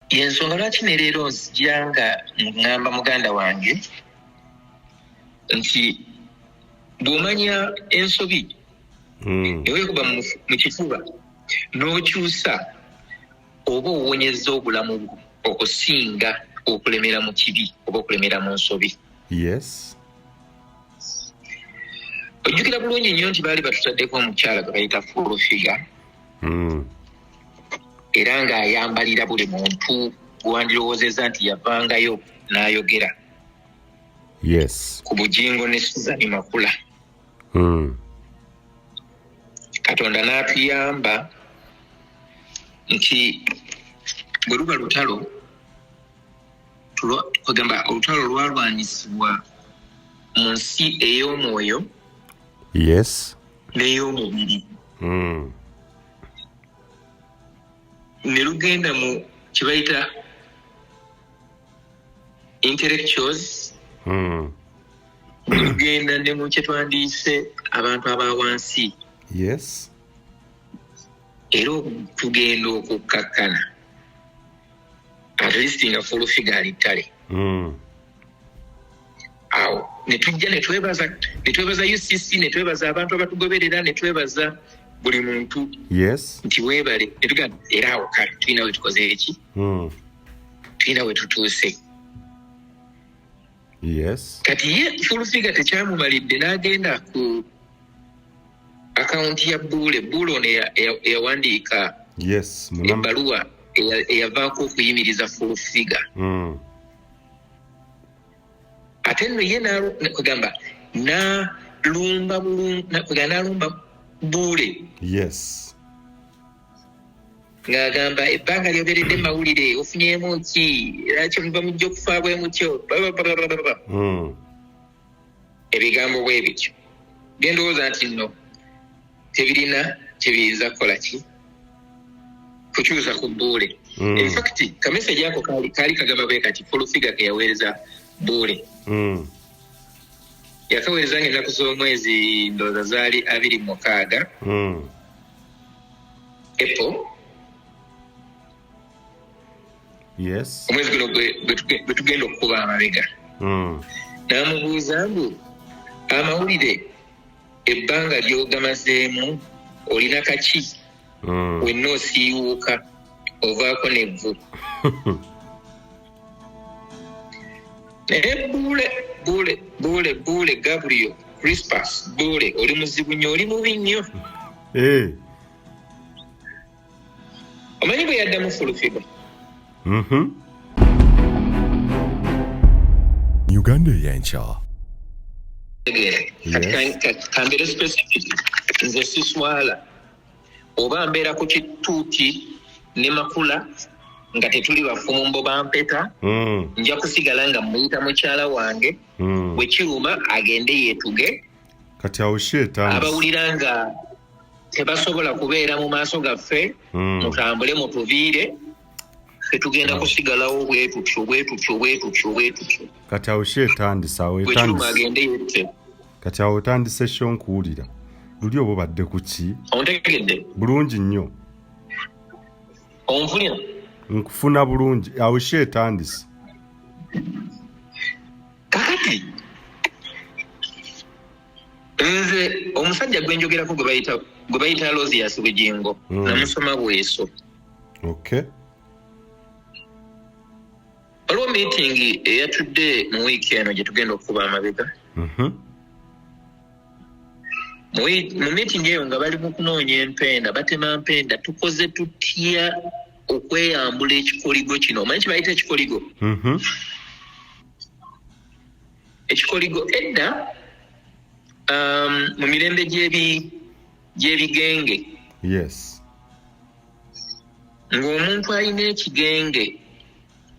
Yensonga lwaki ne leero nzija nga ŋŋamba muganda wange nti bw'omanya ensobi neweekuba mu kifuba n'okyusa oba owonyezza obulamu bwo okusinga okulemera mu kibi oba okulemera mu nsobi. Ojjukira bulungi nnyo nti baali batutaddeko omukyala gwe bayita Full Figure. Era ng'ayambalira buli muntu gwewandirowoozezza nti yavangayo n'ayogera. Ku Bugingo ne Susan Makula. Katonda n'atuyamba nti bwe luba lutalo, kwegamba olutalo lwalwanyisibwa mu nsi ey'omwoyo n'ey'omubiri. Ne lugenda mu kye bayita intellectuals, ne lugenda ne mu kye twandiyise abantu aba wansi. Era tugenda okukkakkana at least nga full figure ali ttale. Awo ne tujja ne twebaza, ne twebaza UCC, ne twebaza abantu abatugoberera, ne twebaza buli muntu. Nti weebale, ne tugamba era awo kale tulina we tukoze eki? Tulina we tutuuse. Kati ye full figure tekyamumalidde n'agenda ku akawunti ya Buule. Buule ono eyawandiika ebbaluwa eyavaako okuyimiriza full figure. Ate nno ye kugamba n'alumba kugamba n'alumba Buule. Ng'agamba ebbanga lyoberedde mawulire ofunyeemu ki, era kyemuva mujja okufa bwe mutyo, ba, ba, ba, ba, ba, ba. Ebigambo bwe bityo bye ndowooza nti nno tebirina kye biyinza kukola ki kukyusa ku Buule. In fact, ka message ako kaali kagamba bwe kati, full figure ke yaweereza Buule. Yakaweereza ng'ennaku z'omwezi ndowooza zaali 26. April. Omwezi guno gwe tugenda okukuba amabega. N'amubuuza mbu amawulire ebbanga ly'ogamazeemu olina kaki? Wenna osiiwuuka ovaako n'evvu. Naye Buule, Buule, Buule, Buule, Gabriel Crispus Buule, oli muzibu nnyo, oli mubi nnyo. Omanyi bwe yaddamu full figure? Uganda ey'enkya. Tegeera. Kati kambeere specific, nze siswala oba mbeera ku kituuti ne Makula nga tetuli bafumbo bampeta, nja kusigala nga mmuyita mukyala wange. Bwe kiruma agende yeetuge. Kati awo shi etandise. Abawulira nga tebasobola kubeera mu maaso gaffe, mutambule mutuviire, ffe tugenda kusigalawo bwe tutyo, bwe tutyo, bwe tutyo, bwe tutyo. Kati awo shi etandise, awo Bwe kiruma etandise. agende yeetuge. Kati awo otandise sho nkuwulira. Luli oba obadde ku ki? Ontegedde? Bulungi nnyo. Onfuna? Nkufuna bulungi. Awo shi etandise. Kakati nze omusajja gwe njogerako gwe bayita Aloysius Bugingo, namusoma bweso. Waliwo meeting eyatudde mu wiiki eno gye tugenda okukuba amabega. Mu meeting eyo nga bali mu kunoonya empenda, batema mpenda, tukoze tutya okweyambula ekikoligo kino? Omanyi kye bayita ekikoligo? Ekikoligo edda, mu mirembe gy'ebigenge. Ng'omuntu alina ekigenge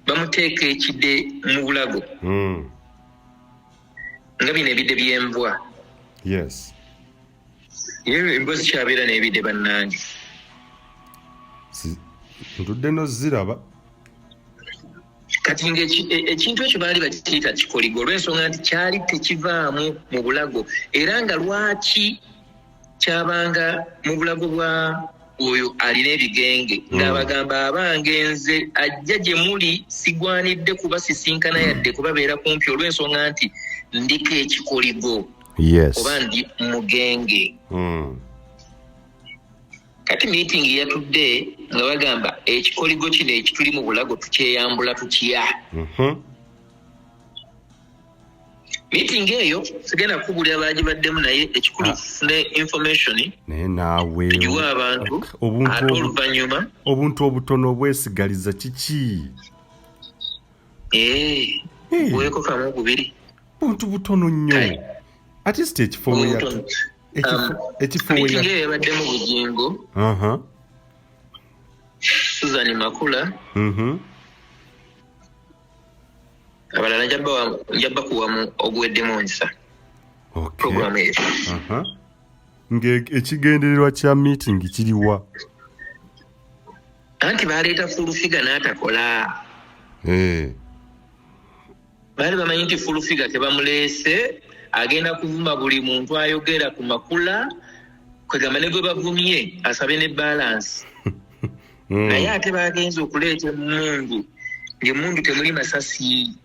bamuteeka ekide mu bulago. Nga bino ebide by'envwa. Ye embwa zikyabeera n'ebide bannange. Ntudde n'oziraba. Kati ekintu ekyo baali bakiyita kikoligo olw'ensonga nti kyali tekivaamu mu bulago, era nga lwaki kyabanga mu bulago bwa Oyo alina ebigenge ng'abagamba, "Abange, nze ajja gye muli sigwanidde kubasisinkana yadde kubabeera kumpi, olw'ensonga nti ndiko ekikoligo oba ndi mugenge." Kati meeting yatudde nga bagamba, ekikoligo kino ekituli mu bulago tukyeyambula tutya? Meeting eyo sigenda kukubulira bagibaddemu, naye ekikulu Ah. tufune information Naye naawe tugiwe abantu, obuntu ate oluvannyuma obuntu obutono obwesigaliza kiki? Eh, Eh. buweeko kamu bubiri. Buntu butono nnyo. Kale. At least ekifo we Obutono. Ekifo we Meeting yatu eyo yabaddemu Bugingo, Susan Makula, abalala nja bakuwamu oguweddemu nsa program eyo. Ng'ekigendererwa kya meeting kiriwa? Anti baleeta Full Figure n'atakola. Baali bamanyi nti Full Figure tebamuleese, agenda kuvuma buli muntu ayogera ku Makula, kwegamba ne gwe bavumye asabe ne balance. Naye ate bagenza okuleeta emundu, ng'emundu temuli masasi.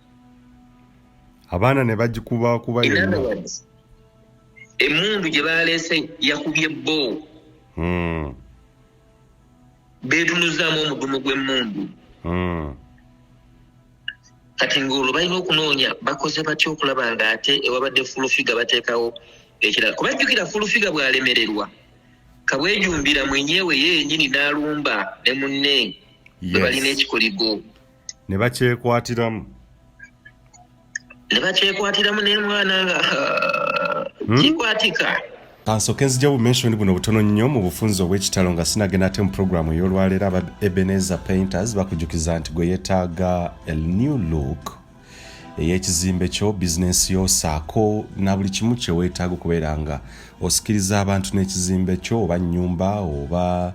Abaana ne bagikubakuba In other yonna. words, emundu gye baleese yakubye bo. Beetunuzaamu omudumu gw'emmundu. Kati ng'olwo balina okunoonya bakoze batya okulaba nga ate ewabadde Full Figure bateekawo ekirala, kuba jjukira Full Figure bw'alemererwa, kabwejumbira mwenyewe ye yennyini n'alumba ne munne bwe balina ekikoligo. Ne bakyekwatiramu. Ne bakyekwatiramu n'emwana nga kikwatika. Kansooke nzija bumention buno butono nnyo mu bufunzi obw'ekitalo nga sinagenda ate mu puroguramu ey'olwaleero. Aba Ebenezer Painters bakujukiza nti gwe yeetaaga a new look ey'ekizimbe kyo, bizinensi yo, saako na buli kimu kye weetaaga okubeera nga osikiriza abantu n'ekizimbe kyo, oba nnyumba, oba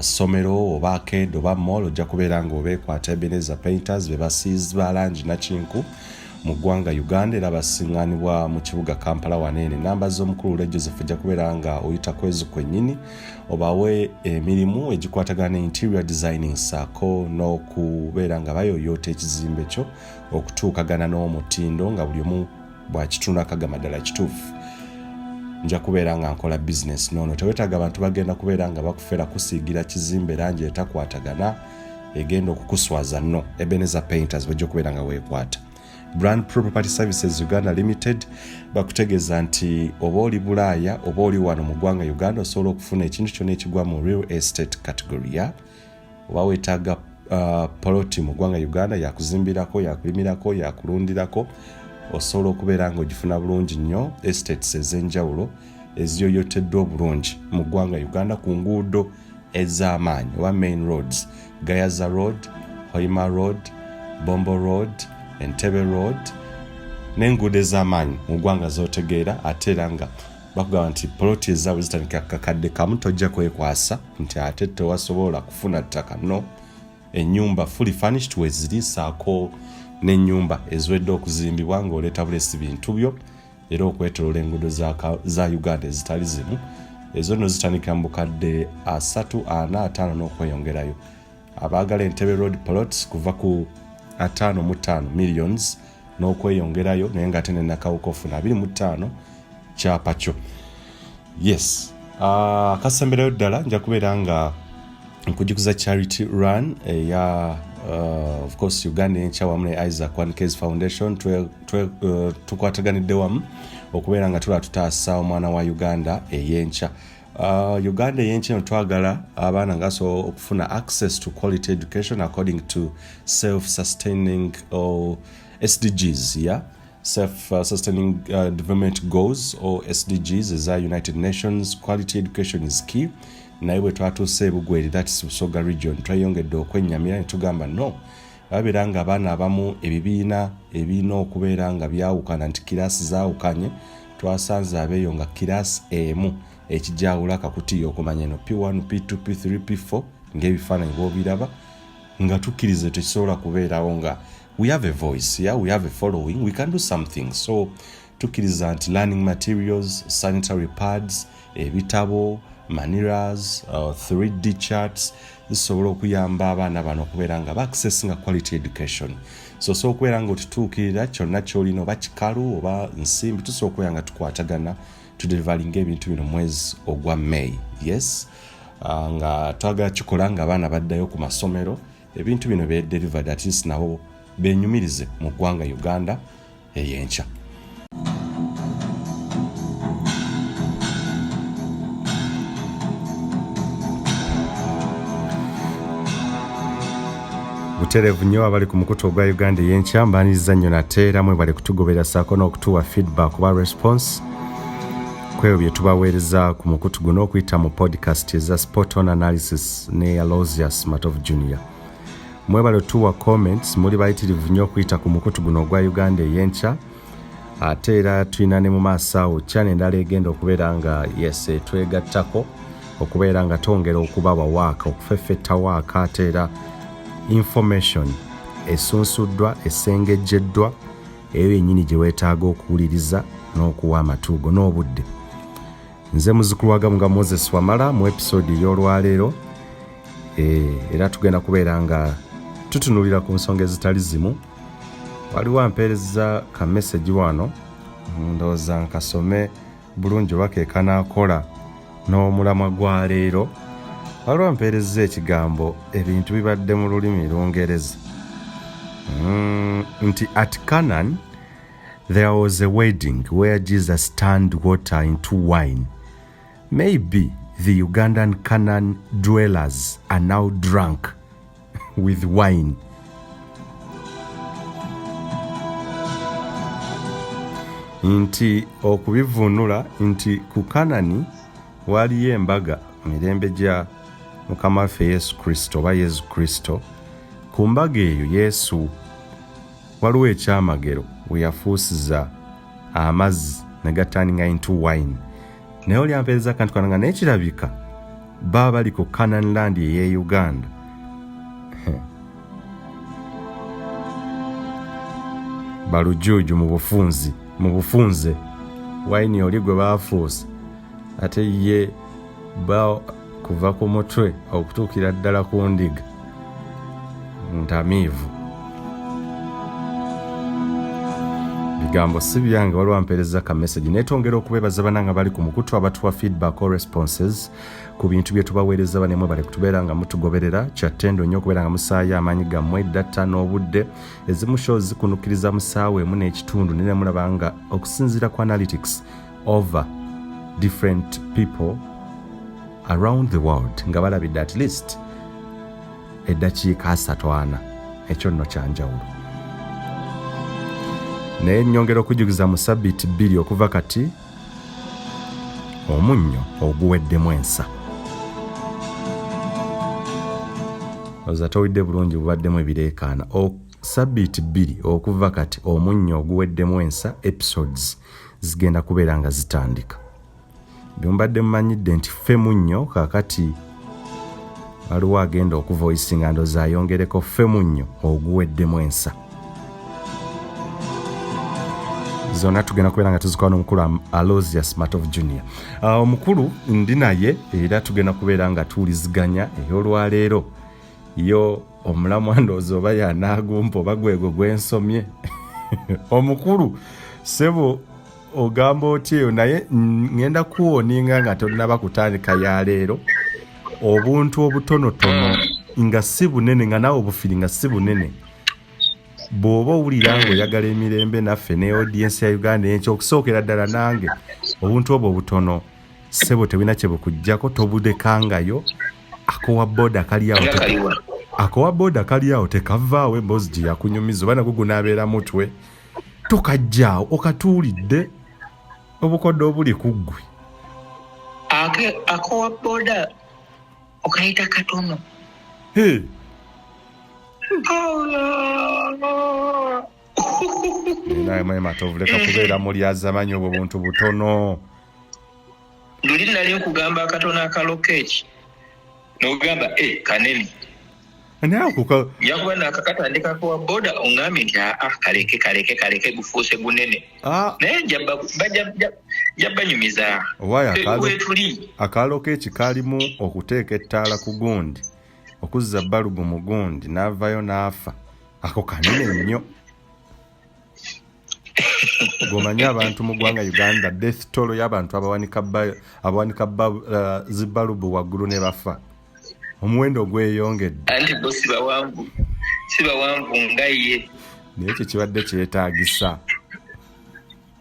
ssomero, oba arcade, oba mall, ojja kubeera nga obeekwata. Ebenezer Painters be basiizi ba langi nakinku mu ggwanga Uganda, era basiŋŋaanibwa mu kibuga Kampala waneene. Namba z'omukulu Lule Joseph, ojja kubeera nga oyita kwezo kwennyini obawe emirimu egikwatagana ne interior designing, saako n'okubeera nga bayoyoota ekizimbe kyo okutuukagana n'omutindo, nga buli omu bw'akitunula akagamba, ddala kituufu, nja kubeera nga nkola bizinesi noono. Tewetaaga abantu bagenda kubeera nga bakufera kusiigira kizimbe langi etakwatagana egenda okukuswaza. No, Ebenezer Painters bajja okubeera nga weekwata. Brand Pro Property Services Uganda Limited bakutegeeza nti oba oli Bulaaya oba oli wano mu ggwanga Uganda, osobola okufuna ekintu kyonna ekigwa mu real estate category, ya oba weetaaga poloti mu ggwanga Uganda, yakuzimbirako, yakulimirako, yakulundirako, osobola okubeera nga ogifuna bulungi nnyo. Estates ez'enjawulo eziyoyoteddwa obulungi mu ggwanga Uganda ku nguudo ez'amaanyi oba main roads: Gayaza Road, Hoima Road, Bombo Road, Entebbe Road, n'enguudo ez'amaanyi mu ggwanga z'otegeera. Ate era nga bakugamba nti poloti ezaabwe zitandika 1,000. Tojja kwekwasa nti ate tewasobola kufuna ttaka. No, ennyumba fully furnished weziri, saako n'ennyumba eziwedde okuzimbibwa ng'oleeta bulesi bintu byo, era okwetoloola enguudo za Uganda ezitali zimu. Ezo nno zitandikira mu 300,000, 400, 500 n'okweyongerayo. Abaagala Entebbe Road plots, kuva ku 55 millions n'okweyongerayo, naye ng'ate ne Nakawuka ofuna 25 kyapa kyo. Yes, akasemberayo ddala, nja kubeera nga nkujukiza charity run eya of course Uganda Enkya wamu ne Isaac One Case Foundation. Tukwataganidde wamu okubeera nga tulaba tutaasa omwana wa Uganda ey'enkya. Uganda ey'enkya eno twagala abaana nga basobola okufuna access to quality education according to self-sustaining or SDGs, yeah, self sustaining development goals or SDGs eza United Nations. Quality education is key. Naye bwe twatuuse ebugweri, that's Busoga Region, tweyongedde okwennyamira ne tugamba no, babeera nga abaana abamu ebibiina ebirina okubeera nga byawukana, nti kiraasi zaawukanye. Twasanze abeeyo nga kiraasi emu ekijawula akakutiya okumanya eno P1, P2, P3, P4, ng'ebifaananyi bw'obiraba, nga tukkiriza tekisobola kubeerawo. Nga we have a voice, yeah, we have a following, we can do something. So tukkiriza nti learning materials, sanitary pads, ebitabo, maniras, 3D charts zisobola okuyamba abaana bano okubeera nga baaccessinga quality education. So osobola okubeera nga otutuukirira kyonna kyolina, oba kikalu oba nsimbi, tusobola okubeera nga tukwatagana tudelivalinga ebintu bino mwezi ogwa May. Yes, nga twagala kikola nga abaana baddayo ku masomero, ebintu bino be delivered, at least nabo benyumirize mu ggwanga Uganda ey'enkya. Butereevu nnyo abali ku mukutu ogwa Uganda ey'enkya, mbaniriza nnyo nate era mwebale kutugobera saako n'okutuwa feedback oba response kwebyo bye tubaweereza ku mukutu guno okuyita mu podcast eza Spot On Analysis ne Aloysius Matovu Junior. Mwebale otuwa comments, muli bayitirivu nnyo okuyita ku mukutu guno ogwa Uganda ey'enkya. Ate era tulina ne mu maaso awo channel endala egenda okubeera nga yes etwegattako okubeera nga twongera okubawa waaka, okufeffetta waaka, ate era information esunsuddwa, esengejjeddwa, eyo yennyini gye weetaaga okuwuliriza n'okuwa amatuugo n'obudde. Nze muzukulu wa Gamuga Moses Wamala mu episode ey'olwaleero. Era tugenda kubeera nga tutunuulira ku nsonga ezitali zimu. Waliwo ampeereza ka message wano, ndowooza nkasome bulungi oba ke kanaakola n'omulamwa gwa leero. Waliwo ampeereza ekigambo, ebintu bibadde mu lulimi Lungereza, nti at Canaan there was a wedding where Jesus turned water into wine. Maybe the Ugandan Canaan dwellers are now drunk with wine. Nti okubivunula nti ku Kanani waliyo embaga mirembe gya Mukama waffe Yesu Kristo oba Yesu Kristo. Ku mbaga eyo Yesu waliwo ekyamagero we yafuusiza amazzi ne gaturninga into wine. Naye oli ampeereza akantu kano nga naye kirabika baba bali ku Canaan land ey'e Uganda. Balujuuju mu bufunzi, mu bufunze wayini oli gwe baafuusa ate ye ba kuva ku mutwe okutuukira ddala ku ndiga ntamiivu. Bigambo si byange, waliwo ampeereza ka message. Naye twongera okubeebaza bananga bali ku mukutu abatuwa feedback or responses ku bintu bye tubaweereza. Banemwe bale kutubeera nga mutugoberera, kyattendo nnyo okubeera nga musaayo amaanyi gammwe, data n'obudde. Ezimu shows zikunukiriza mu ssaawa emu n'ekitundu, naye mulaba nga okusinziira ku analytics over different people around the world nga balabidde at least eddakiika 34. Ekyo nno kyanjawulo. Naye nnyongera okujjukiza, mu sabbiiti 2 okuva kati, omunnyo oguweddemu ensa. Oza towidde bulungi, bubaddemu ebireekaana. Sabbiiti 2 okuva kati, omunnyo oguweddemu ensa episodes zigenda kubeera nga zitandika. Byomubadde mumanyidde nti ffe munnyo, kaakati waliwo agenda okuvoisinga, ndowooza ayongereko ffe munnyo oguweddemu ensa. Zonna tugenda kubeera nga tuzikola n'omukulu Aloysius Matovu Junior. Omukulu ndi naye era tugenda kubeera nga tuwuliziganya ey'olwaleero. Yo omulamwa ndowooza oba yanaagumpa oba gwegwo gwensomye. Omukulu ssebo, ogamba otya eyo? Naye ngenda kuwoninga nga tonnaba kutandika ya leero, obuntu obutonotono nga si bunene, nga naawe obufiri nga si bunene, bw'oba owulira ng'oyagala emirembe naffe ne audience ya Uganda enkya, okusookera ddala nange, obuntu obwo obutono ssebo tebulina kye bukuggyako, tobulekangayo. Akowa boda kali awo, akowa boda kali awo, tekavaawo. Emboozi gye yakunyumiza oba nagwo gunaabeera mutwe, tokajjaawo, okatuulidde obukodde obuli ku ggwe. Akowa boda okayita katono. Hey. Naye maye Matovu, leka kubeera mulyazamanyi, obwo buntu butono. Luli nali nkugamba akatono akalokeeki, n'ogamba e kanene. Naye ako Nja kuba naakakatandikako wa boda oŋŋambye nti aa kaleke kaleke kaleke gufuuse gunene. Ah. Naye nja banyumiza. Owaaye Wetuli. Akaalo k'eki kaalimu okuteeka ettaala ku gundi, okuzza balubu mu gundi, n'avaayo n'afa. Ako kanene nnyo. Gwomanyi abantu mu ggwanga Uganda, death toll y'abantu abawanika zibalubu waggulu ne bafa, omuwendo gweyongedde. Anti bo si bawanvu nga ye. Naye ekyo kibadde kyetaagisa.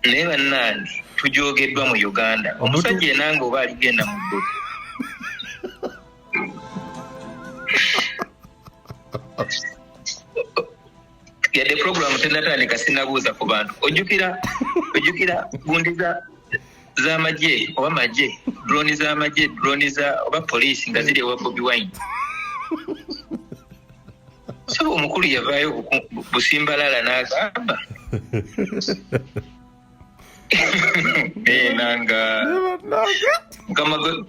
Naye bannange, tujogeddwa mu Uganda. Omusajja enanga oba aligenda mu ggulu. Yadde puroguramu tenatandika sinabuuza ku bantu. Ojjukira gundi z'amagye oba magye, drone z'amagye, drone za oba poliisi nga ziri ewa Bobi Wine. So omukulu yavaayo busimbalala n'agamba enanga mukama gwe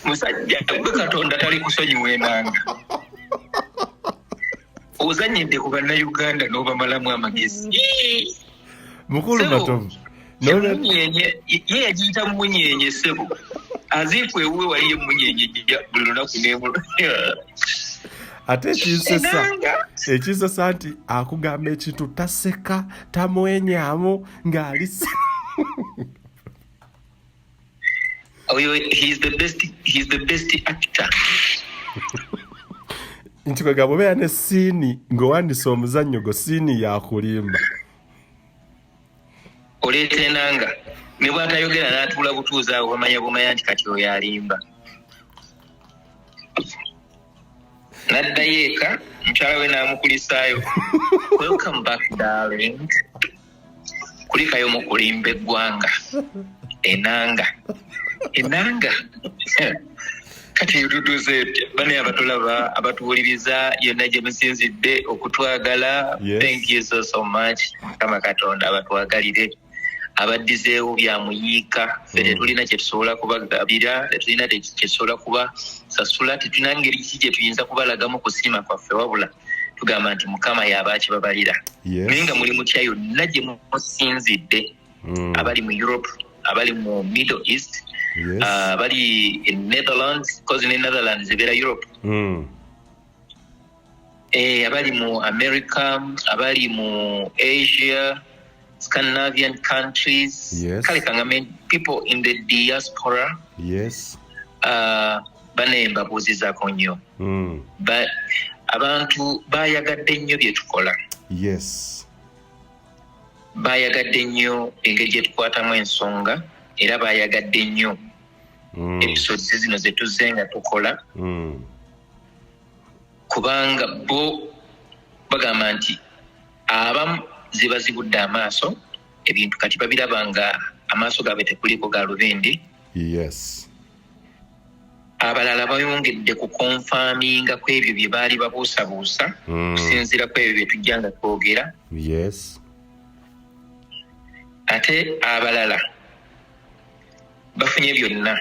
musajja gwe Katonda tali kusonyiwa. Enanga ozanyidde ku Bannayuganda n'obamalamu amagezi. Mukulu Ssebo, Matovu. Emunyenye ye yagiyita munyenye, ssebo, aziifu ewuwe waliyo emunyenye gijja buli lunaku nemu. Ate ekinsesa Enanga ekinsesa nti akugamba ekintu taseka, tamwenyamu ng'alisa. Oyo he's the best actor. Nti kwegamba obeera ne scene ng'owandisa omuzannyo gwo, scene yakulimba. Oleeta enanga ne bw'atayogera n'atuula butuuzi awo, bamanya bumanya nti kati oyo alimba. N'addayo eka, mukyala we n'amukulisaayo, "Welcome back, darling, kulikayo mu kulimba eggwanga." Enanga, enanga kati tutuuse bane abatulaba, abatuwuliriza yonna gye musinzidde okutwagala. Thank you so so much. Mukama Katonda abatwagalire, abaddizeewo byamuyiika. Ffe tetulina kyetusobola kubagabira, tetulina kyetusobola kubasasula, tetulina ngeri ki gye tuyinza kubalagamu kusiima kwaffe, wabula tugamba nti Mukama yaba akibabalira. Naye nga muli mutya yonna gye musinzidde, abali mu Europe, abali mu Middle East, abali in Netherlands, cause ne Netherlands ebeera Europe, abali mu America, abali mu Asia, Scandinavian countries, kale kangambe people in the diaspora, bane mbabuuzizaako nnyo. Abantu bayagadde nnyo bye tukola. Bayagadde nnyo engeri gye tukwatamu ensonga, era bayagadde nnyo episodes zino ze tuzze nga tukola, kubanga bo bagamba nti abamu ziba zibudde amaaso, ebintu kati babiraba nga amaaso gaabwe tekuliko galubindi. Abalala bayongedde ku confirminga ku ebyo bye baali babuusabuusa, okusinziira ku ebyo bye tujja nga twogera. Ate abalala bafunye byonna.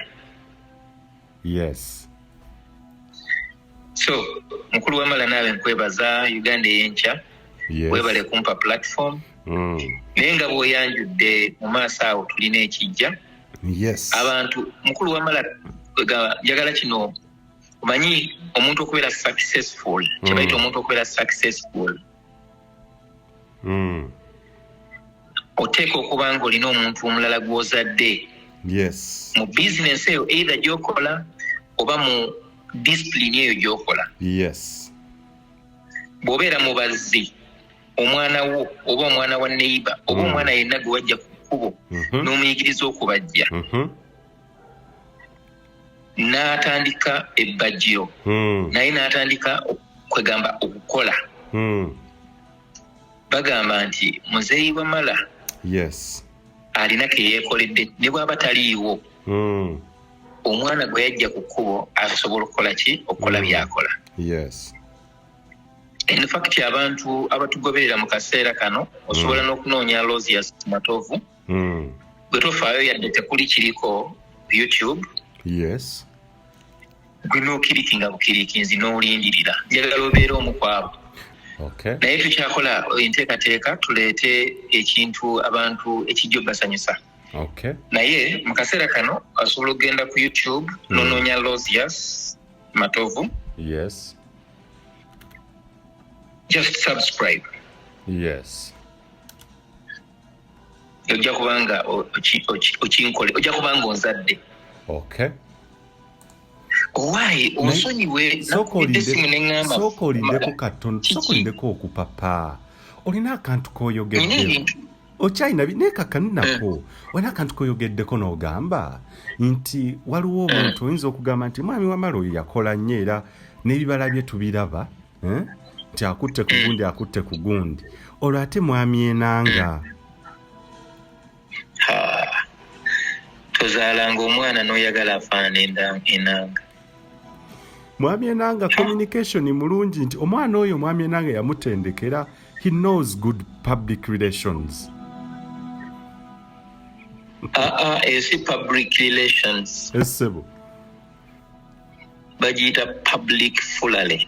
So mukulu wamala naawe nkwebaza, Uganda ey'enkya. Webale kumpa platform. Naye nga bw'oyanjudde, mu maaso awo tulina ekijja. Abantu, mukulu wamala, njagala kino omanyi, omuntu okubeera successful, kyebayita omuntu okubeera successful, oteeka okuba nga olina omuntu omulala gw'ozadde mu bizinesi eyo, either gy'okola oba mu discipline eyo gy'okola. Bw'obeera mubazzi, omwana wo oba omwana wa neighbor oba omwana yenna gwe wajja ku kkubo n'omuyigiriza okubajja, n'atandika ebbajjiro, naye n'atandika kwegamba okukola, bagamba nti muzeeyi Wamala alina ke yeekoledde, ne bw'aba taliiwo, omwana gwe yajja ku kkubo asobola okukola ki? Okukola byakola. In fact, abantu abatugoberera mu kaseera kano, osobola n'okunoonya Losius Matovu, bwe tofaayo yadde tekuli kiriko YouTube. Gwe n'okirikinga bukirikinzi n'olindirira. Njagala obeere omu ku abo. Okay. Naye tukyakola enteekateeka tuleete ekintu abantu ekijja obbasanyusa. Okay. Naye mu kaseera kano osobola okugenda ku YouTube n'onoonya Lozius Matovu. Yes. Just subscribe. Yes. Ojja kubanga okinkole, ojja kubanga onzadde. Okay. Owaaye onsonyiwe, nakubidde essimu ne ŋŋamba Sooka olindeko katono, sooka olindeko okupapa. Olina akantu k'oyogedde. Okyalina naye kakanu nako. Olina akantu k'oyogeddeko n'ogamba nti waliwo omuntu oyinza okugamba nti mwami Wamala oyo yakola nnyo era n'ebibala bye tubiraba, eh? Nti akutte ku gundi, akutte ku gundi. Olwo ate mwami Enanga. Tozaalanga omwana n'oyagala afaanana Enanga. Mwami Enanga communication mulungi, nti omwana oyo mwami Enanga yamutendekera, he knows good public relations. Eyo si public relations. Essebo. Bagiyita public fulale.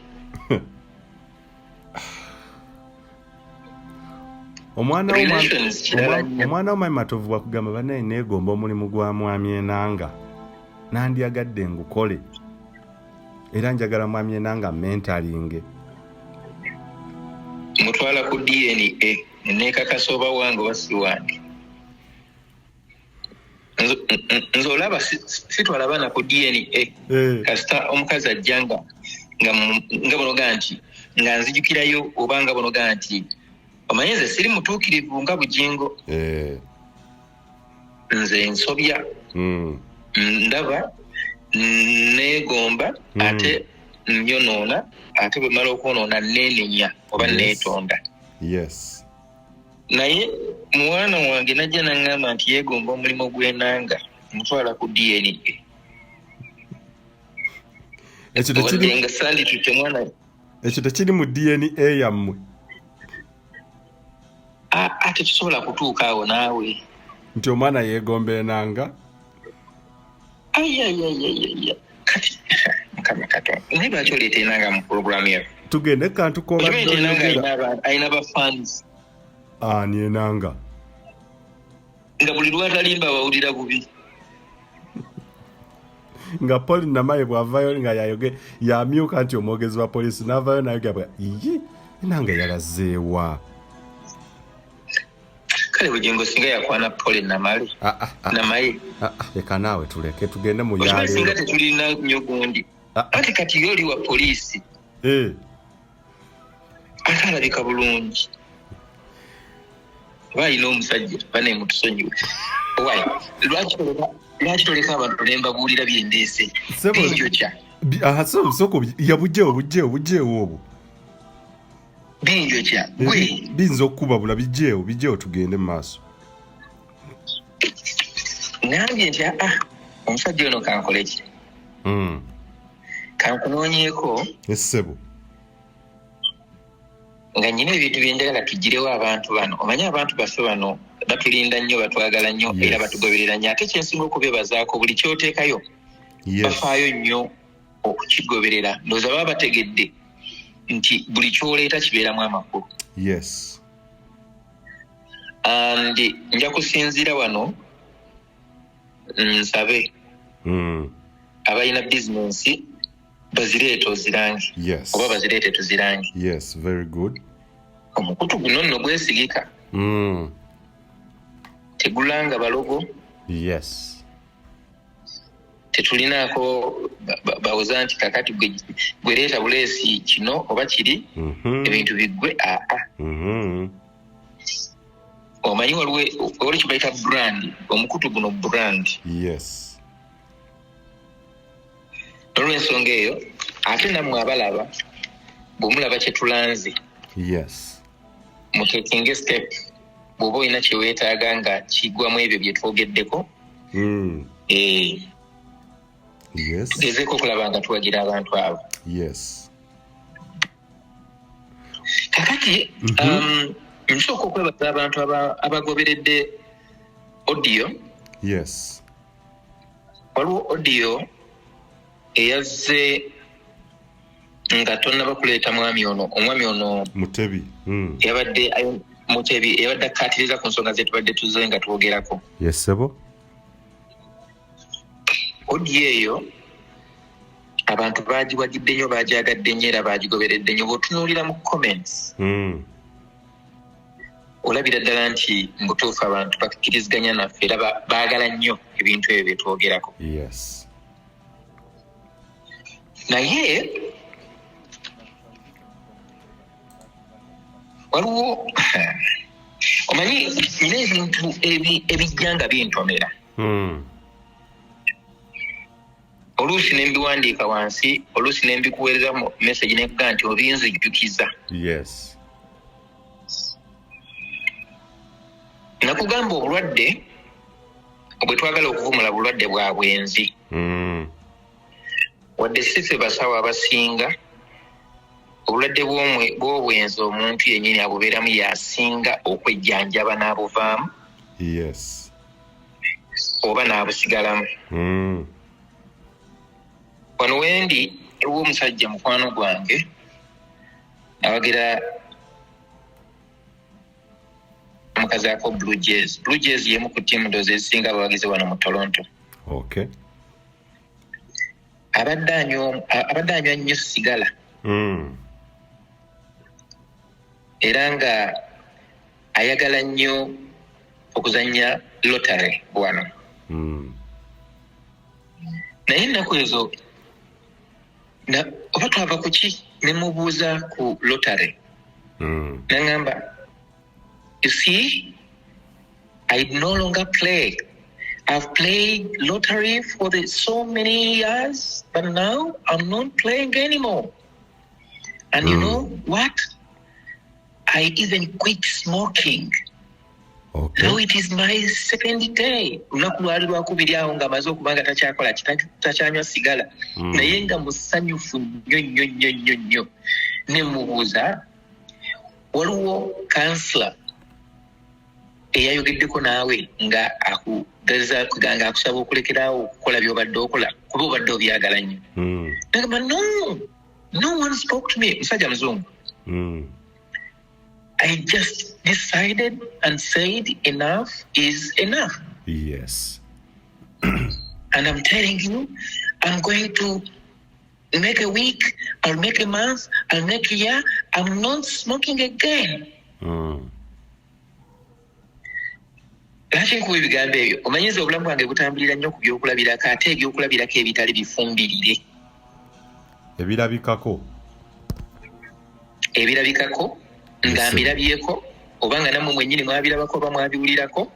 Omwana w'omwami Matovu bwakugamba bannaye neegomba omulimu gwa mwami Enanga, nandyagadde ngukole era njagala mwami Enanga mentalinge. Mutwala ku DNA neekakasa oba wange oba si wange. Nze olaba sitwala baana ku DNA. Kasita omukazi ajja nga bonoga nti nga nzijukirayo oba nga bonoga nti omanye nze siri mutuukirivu nga Bugingo. Nze nsobya. Ndaba neegomba ate nyonoona, ate bwe mmala okwonoona neenenya oba neetonda. Yes. Naye mwana wange najja n'aŋŋamba nti yeegomba omulimu gw'Enanga, mutwala ku DNA. Ekyo nga sanditutte mwana. Ekyo tekiri mu DNA yammwe. Ate tusobola kutuuka awo naawe. Nti omwana yeegomba Enanga? Ayayayayaya. Kati Mukama Katonda. Naye lwaki oleeta Enanga mu pulogulaamu yaffe? Tugende kantu k'obadde oyogera. Alina ba fans. Ani Enanga? Nga buli lw'atalimba bawulira bubi. Nga Paul Namaye bw'avaayo nga yamyuka nti omwogezi wa poliisi n'avaayo n'ayogera bwa iyi Enanga yalazeewa. Kale Bugingo singa yakwana Paul Namale. Namaye. Leka naawe tuleke tugende mu yaleero. Singa tetulina nnyo gundi. Ate kati ye oli wa poliisi. Ate alabika bulungi. Oba alina omusajja baneemutusonyiwe. Owaaye lwaki toleka abantu ne mbabuulira bye ndeese? Binjokya. Soko yabugyewo bugyewo bugyewo obwo. Binjokya gwe. Biyinza okukubabula, bigyewo bigyewo tugende mu maaso. Ngambye nti omusajja ono kankole ki? Kankunoonyeeko. Essebo. Nga nnyina ebintu bye njagala tugirewo abantu bano. Omanyi abantu baffe bano batulinda nnyo, batwagala nnyo, era batugoberera nnyo. Ate kyensinga okubeebazaako buli ky'oteekayo bafaayo nnyo okukigoberera. Ndowooza baba bategedde nti buli ky'oleeta kibeeramu amakulu. Yes. And nja kusinziira wano nsabe abalina bizinensi bazireete ozirange. Yes. Oba bazireete tuzirange. Yes, very good. Omukutu guno nno gwesigika. Tegulanga balogo. Yes. Tetulinaako bawoza nti kakati gwe leeta buleesi kino oba kiri, ebintu biggwe aa. Omanyi waliwo kye bayita brand, omukutu guno brand. Yes. Olw'ensonga eyo ate nammwe abalaba bwe mulaba kye tulanze. Yes. Mutekinge step bw'oba olina kye weetaaga nga kigwamu ebyo bye twogeddeko. Yes. Tugezeeko okulaba nga tuwagira abantu abo. Yes. Kakati nsooka okwebaza abantu abagoberedde audio. Yes. Waliwo audio Eyazze nga tonnaba kuleeta mwami ono, omwami ono Mutebi. Yabadde Mutebi, eyabadde akkaatiriza ku nsonga zetubadde tuze nga twogerako. Yes, ssebo. Audio eyo abantu bagiwagidde nnyo, bagyagadde nnyo era bagigoberedde nnyo. Bw'otunuulira mu comments, olabira ddala nti mu butuufu abantu bakkiriziganya naffe era baagala nnyo ebintu ebyo bye twogerako. Naye waliwo, omanyi, nina ebintu ebijja nga bintomera. Oluusi ne mbiwandiika wansi, oluusi ne mbikuweereza mu message nekugaa nti obinzijjukiza. Nakugamba obulwadde bwe twagala okuvumula bulwadde bwa bwenzi. Wadde si ffe basawo abasinga, obulwadde bw'obwenzi omuntu yennyini abubeeramu yasinga okwejjanjaba n'abuvaamu oba n'abusigalamu. Wano wendi waliwo omusajja mukwano gwange awagira omukazi ako Blue Jays. Blue Jays yemu ku ttiimu ndowooza ezisinga abawagizi wano mu Toronto. Abadde anywa nnyo sigala era nga ayagala nnyo okuzannya lottery wano. Naye ennaku ezo oba twava ku ki, ne mubuuza ku lottery. Naŋŋamba, "You see, I no longer play. I've played lottery for the so many years, but now I'm not playing anymore. And you know what? I even quit smoking. Now it is my second day." Olunaku lwali lwakubiri awo ng'amaze okuba nga takyakola ki, takyanywa sigala. Naye nga musanyufu nnyo nnyo nnyo nnyo nnyo. Ne mubuuza, waliwo counsellor eyayogeddeko naawe nga akugeza nga akusaba okulekeraawo okukola by'obadde okola, kuba obadde obyagala nnyo? Nagamba, "No, no one spoke to me." Musajja muzungu. "I just decided and said enough is enough. And I'm telling you, I'm going to make a week, I'll make a month, I'll make a year. I'm not smoking again." Lwaki nkuwa ebigambo ebyo? Omanyiza obulamu bwange butambulira nnyo ku byokulabirako, ate ebyokulabirako ebitali bifumbirire. Ebirabikako. Ebirabikako nga mbirabyeko oba nga nammwe mwennyini mwabirabako oba mwabiwulirako.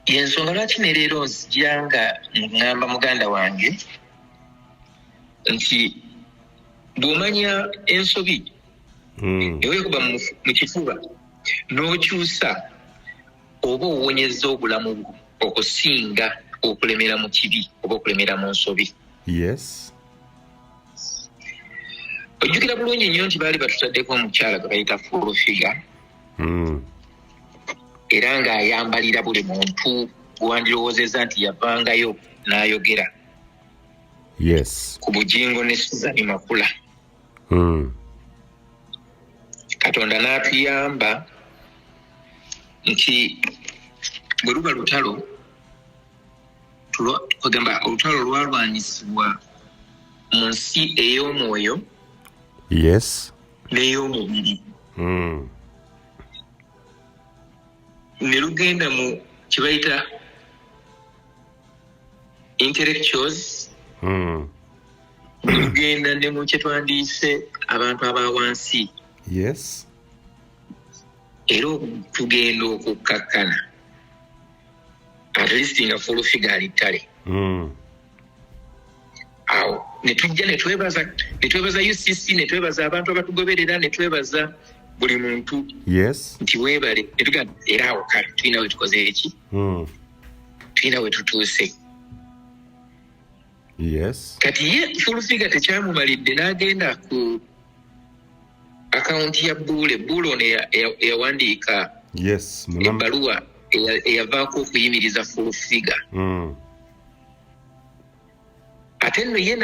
Yensonga lwaki ne leero nzija nga ŋŋamba muganda wange nti bw'omanya ensobi neweekuba mu kifuba n'okyusa, oba owonyezza obulamu bwo okusinga okulemera mu kibi oba okulemera mu nsobi. Ojjukira bulungi nnyo nti baali batutaddeko omukyala gwe bayita Full Figure era ng'ayambalira buli muntu gwewandirowoozezza nti yavangayo n'ayogera ku Bugingo ne Suzani Makula. Katonda n'atuyamba nti bwe luba lutalo, kwegamba olutalo lwalwanyisibwa mu nsi ey'omwoyo n'ey'omubiri, ne lugenda mu kye bayita intellectuals, ne lugenda ne mu kye twandiyise abantu aba wansi. Era tugenda okukkakkana at least nga Full Figure ali ttale. Awo ne tujja ne twebaza UCC, ne twebaza abantu abatugoberera, ne twebaza buli muntu nti weebale, ne tugamba era awo kale tulina we tukoze eki, tulina we tutuuse. Kati ye Full Figure tekyamumalidde, n'agenda ku akawunti ya Buule. Buule ono eyawandiika ebbaluwa eyavaako okuyimiriza Full Figure. Ate nno ye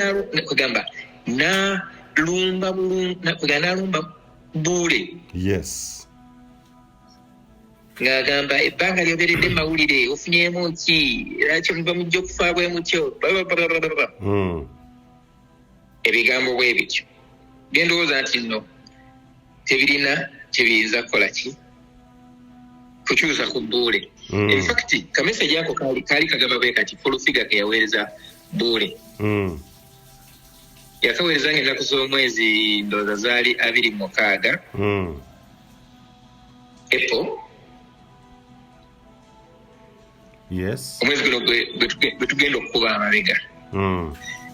kugamba nalumba nalumba Buule. Yes. Ng'agamba ebbanga lyoberedde mawulire ofunyeemu ki, era kyemuva mujja okufa bwe mutyo. Ebigambo bwe bityo byendowooza nti nno tebirina kyebiyinza kukola ki kukyusa ku Bbuule. In fact, kamessage ako kaali kagamba bwe kati, Full Figure ke yaweereza Bbuule. Yakaweereza nga ennaku z'omwezi ndowooza zaali 26 April. Yes. Omwezi guno gwe tugenda okukuba amabega.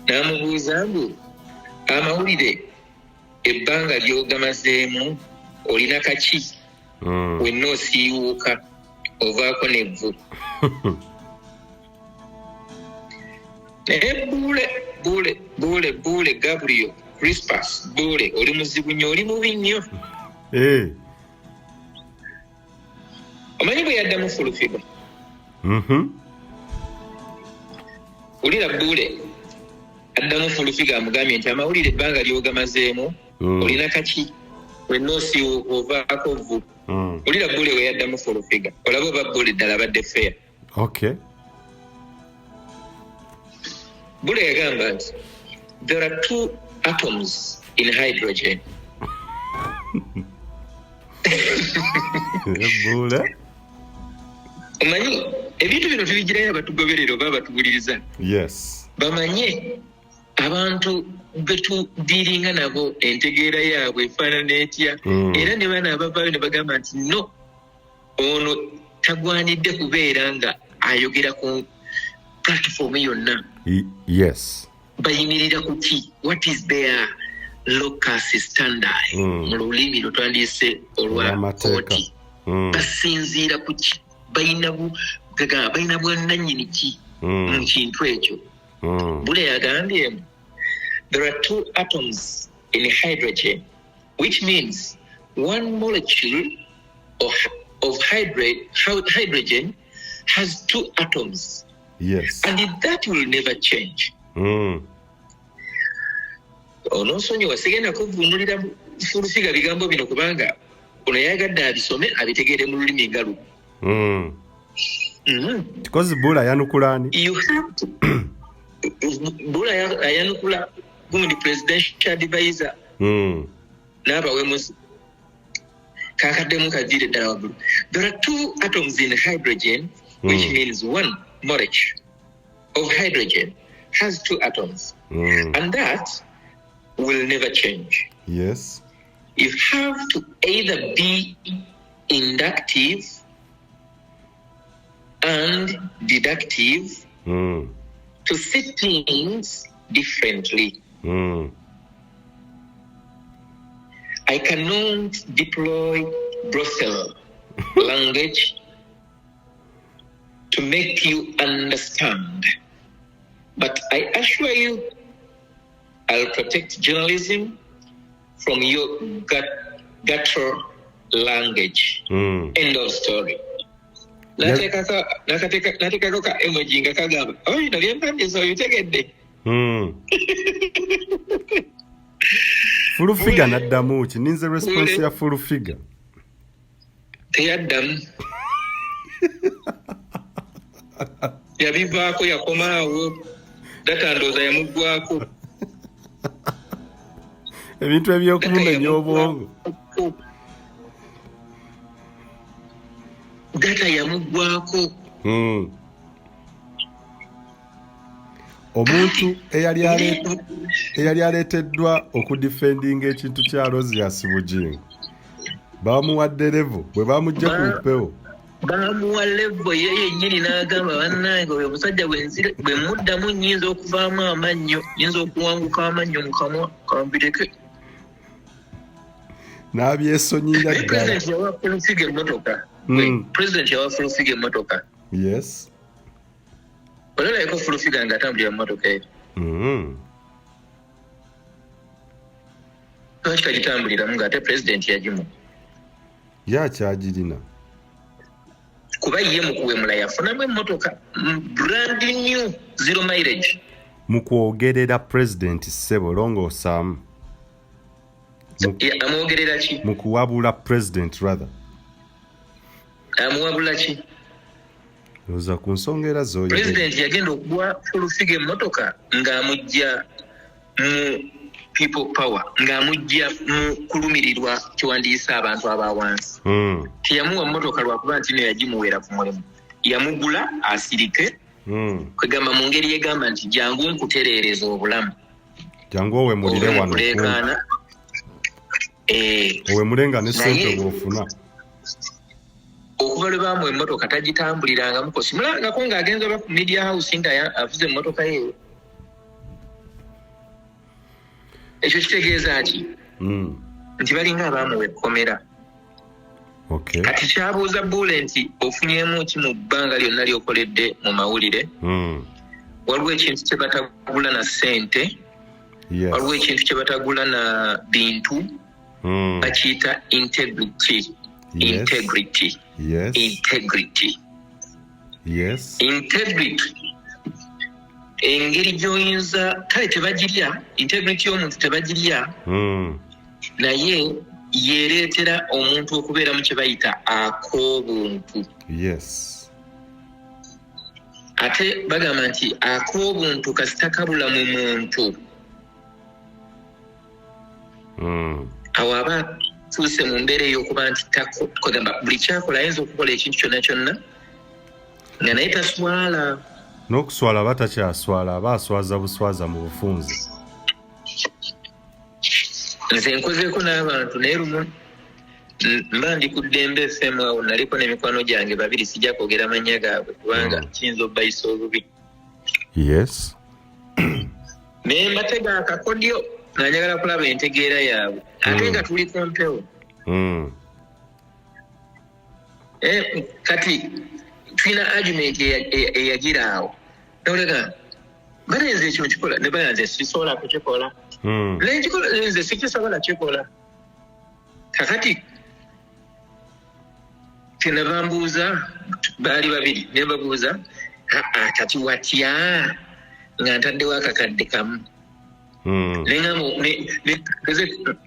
N'amubuuza mbu amawulire ebbanga ly'ogamazeemu olina kaki? Wenna osiiwuuka ovaako n'evvu. Naye Buule, Buule, Buule, Buule, Gabriel Crispas Buule, oli muzibu nnyo, oli mubi nnyo. Eh. Omanyi bwe yaddamu Full Figure? Wulira Buule addamu Full Figure, amugambye nti amawulire ebbanga ly'ogamazeemu olina kaki, wenna osiiwuuka ovaako vvu. Wulira Buule we yaddamu Full Figure, olaba oba Buule ddala abadde fair. Okay. Buule yagamba nti there are two atoms in hydrogen. Buule. Omanyi ebintu bino tubigirayo abatugoberera oba abatuwuliriza. Yes. Bamanye abantu betudiringa nabo entegeera yaabwe efaanana etya. Era ne bano abavaayo ne bagamba nti no, ono tagwanidde kubeera nga ayogera ku platform yonna. Yes. Bayimirira ku ki? What is their locus standi? Mu lulimi lwe twandiyise olwa Olw'amateeka. kooti. Basinziira ku ki? Balina bwannannyini ki mu kintu ekyo? Bule yagambye there are two atoms in hydrogen, which means one molecule of hydrogen has two atoms. Yes. And that will never change. Onoosonyiwa sigenda kuvvuunulira Full Figure bigambo bino kubanga ono yayagadde abisome abitegeere mu lulimi nga luno. Tikozi Bula ayanukula ani? You have to Bula ayanukula gundi presidential advisor n'abawemuzi kakaddemu kaviire ddala waggulu. There are two atoms in hydrogen, which means one molecule of hydrogen has two atoms. And that will never change. Yes. You have to either be inductive and deductive to see things differently. I cannot deploy brothel language to make you understand. But I assure you, I'll protect journalism from your guttural language. End of story. N'ateekako ka emoji nga kagamba oba bino byempandiisa obitegedde. Full Figure n'addamu ki? Ninze response ya Full Figure. Teyaddamu, yabivaako, yakomaawo, data ndowooza yamuggwako. Ebintu ebyokumumenya obwongo. Data yamuggwako. Omuntu eyali aleeteddwa okudifendinga ekintu kya Aloysius Bugingo bamuwadde level bwe bamugje ku mpewo. Bamuwa level ye yennyini n'agamba bannange oyo omusajja bwe muddamu nnyinza okuvaamu amannyo, nnyinza okuwanguka amannyo mu kamwa, kambireke. N'abyesonyira Naye ddala. President yawa Full Figure emmotoka. President yawa Full Figure emmotoka. Yes. Olalaiko Full Figure ng'atambulira mu mmotoka eyo? Lwaki tagitambuliramu ng'ate president yagimu? Ye akyagirina. Kuba ye mu kuwemula yafunamu emmotoka brand new, zero mileage. Mu kwogerera pulezidenti, ssebo, longoosaamu. Amwogerera ki? Mu kuwabula president, rather. Amuwabula ki? Ndowooza ku nsonga era z'oyogedde. President yagenda okuwa Full Figure emmotoka ng'amujja mu people power, ng'amujja mu kulumirirwa kyewandiisa abantu aba wansi. Teyamuwa mmotoka lwakuba nti no yagimuweera ku mulimu, yamugula asirike. Kwegamba mu ngeri egamba nti jangu nkutereereza obulamu, jangu owemulire ove mu wano kuleekaana. Owemule nga ne ssente Naye bw'ofuna. Okuva lwe baamuwa emmotoka tagitambulirangamuko, simulabangako ng'agenze oba ku media house nga avuze emmotoka ye. Ekyo kitegeeza ki? Nti balinga abaamuwa ekkomera. Kati kyabuuza Buule nti ofunyemu ki mu bbanga lyonna ly'okoledde mu mawulire? Waliwo ekintu kye batagula na ssente. Waliwo ekintu kye batagula na bintu. Bakiyita integrity. Integrity. Integrity. Integrity, engeri gy'oyinza, kale tebagirya, integrity y'omuntu tebagirya. Naye yereetera omuntu okubeera mu kye bayita ak'obuntu. Ate bagamba nti ak'obuntu kasita kabula mu muntu, awo aba atuuse mu mbeera ey'okuba nti kugamba buli kyakola ayinza okukola ekintu kyonna kyonna nga naye taswala. N'okuswala aba takyaswala, aba aswaza buswaza mu bufunze. Nze nkozeeko n'abantu, naye lumu mba ndi ku Ddembe FM, awo naliko n'emikwano gyange babiri, sijja kwogera mannya gaabwe kubanga kiyinza obbayisa obubi. Naye mbatega akakodyo nga njagala kulaba entegeera yaabwe, ate nga tuli ku mpewo. Kati tulina argument eyagira awo, nolega balenze ekyo nkikola, ne bayanze sisobola kukikola. Nenkikola nze sikisobola kikola. Kakati kyenava mbuuza, baali babiri, ne mbabuuza, aa kati watya nga ntaddewo akakadde kamu? Nengamba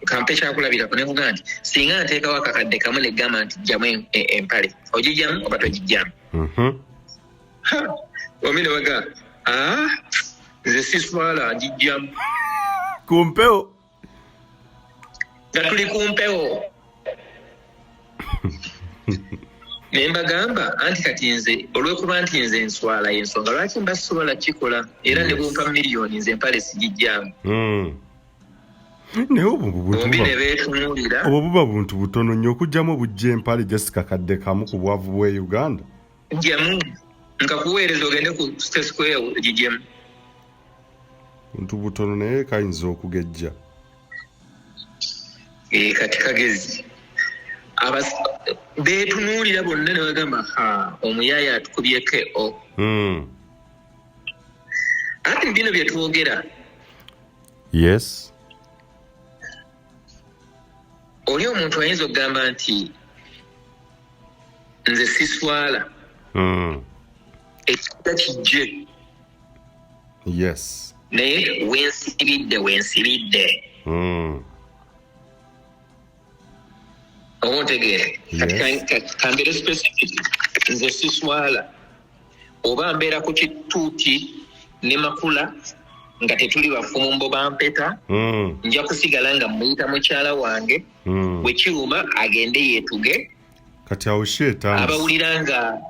kampe kyakulabirako, nenkuga nti singa nteekawo akakadde kamu negamba nti jjamu empale, ogijjamu oba togijjamu? Omi ne baga, aa nze siswala, ngijjamu. Ku mpewo? Nga tuli ku mpewo. Ne mbagamba anti kati nze olw'okuba nti nze nswala, y'ensonga lwaki mba sisobola kikola, era ne bwompa miliyoni nze empale sigijjaamu. Naye obwo buntu Bombi ne beetunuulira. Obwo buba buntu butono nnyo okugyamu obujja empale, Jessica, kadde kamu ku bwavu bw'e Uganda. Jjamu nkakuweereza ogende ku State Square ogijjemu. Buntu butono naye kayinza okugejja. Kati kagezi. Beetunuulira bonna ne bagamba, ha, omuyaaya atukubyeko o. Ati bino bye twogera. Oli omuntu ayinza okugamba nti nze siswala. Ekita kijje. Naye wensibidde, wensibidde. Oba ontegeera? Kati kambeere specific, nze siswala oba mbeera ku kituuti ne Makula nga tetuli bafumbo bampeta. Nja kusigala nga muyita mukyala wange. Bwe kiruma agende yeetuge. Kati awo sheetandise. Abawulira nga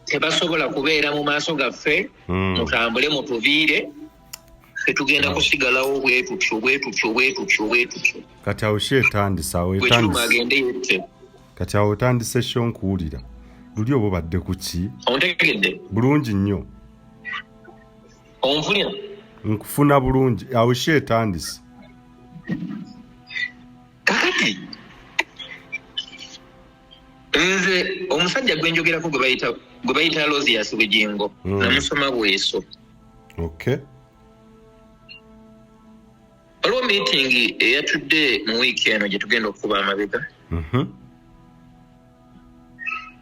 tebasobola kubeera mu maaso gaffe, mutambule mutuviire, ffe tugenda kusigalawo bwe tutyo, bwe tutyo, bwe tutyo, bwe tutyo. Kati awo sheetandise, awo Bwe kiruma etandise. agende yette. Kati awo otandise sho nkuwulira. Luli oba obadde ku ki? Ontegedde? Bulungi nnyo. Onfunira? Nkufuna bulungi. Awo sheetandise. Kakati nze omusajja gwe njogerako gwe bayita Aloysius Bugingo, namusoma bweso. Waliwo meeting eyatudde mu wiiki eno gye tugenda okukuba amabega.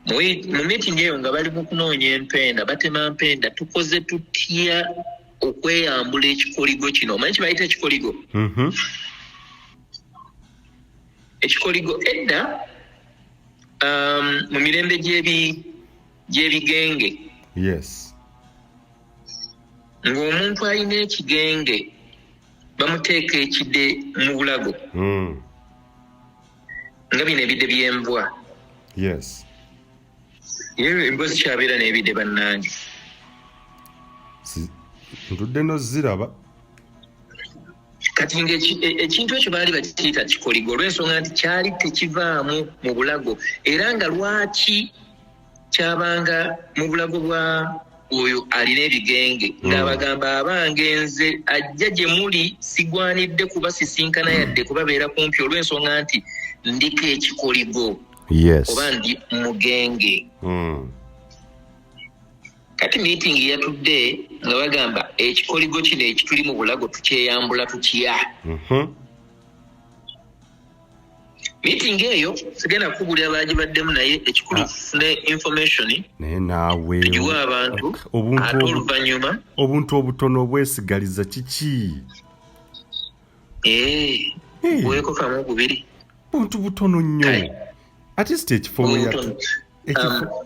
Mu meeting eyo nga bali mu kunoonya empenda, batema mpenda, tukoze tutya? okweyambula ekikoligo kino. Omanyi kibayita ekikoligo? Ekikoligo edda mu mirembe gy'ebigenge. Ng'omuntu alina ekigenge bamuteeka ekide mu bulago. Nga bino ebide by'embwa. Ye embwa zikyabeera n'ebide bannange. Ntudde noziraba. Kati nga ekintu ekyo baali bakiyita kikoligo olw'ensonga nti kyali tekivaamu mu bulago, era nga lwaki kyabanga mu bulago bwa oyo alina ebigenge, ng'abagamba abange nze ajja gye muli sigwanidde kubasisinkana yadde kubabeera kumpi olw'ensonga nti ndiko ekikoligo oba ndi mugenge. Kati meeting yatudde nga bagamba ekikoligo kino ekituli mu bulago tukyeyambula tutya? Meeting eyo sigenda kukubulira bagibaddemu, naye ekikulu tufune information Naye naawe tugiwe abantu obuntu ate oluvannyuma. Obuntu obutono obwesigaliza kiki? Eh, Hey. buweeko kamu bubiri. Buntu butono nnyo. Kale. At least ekifo we Obutono.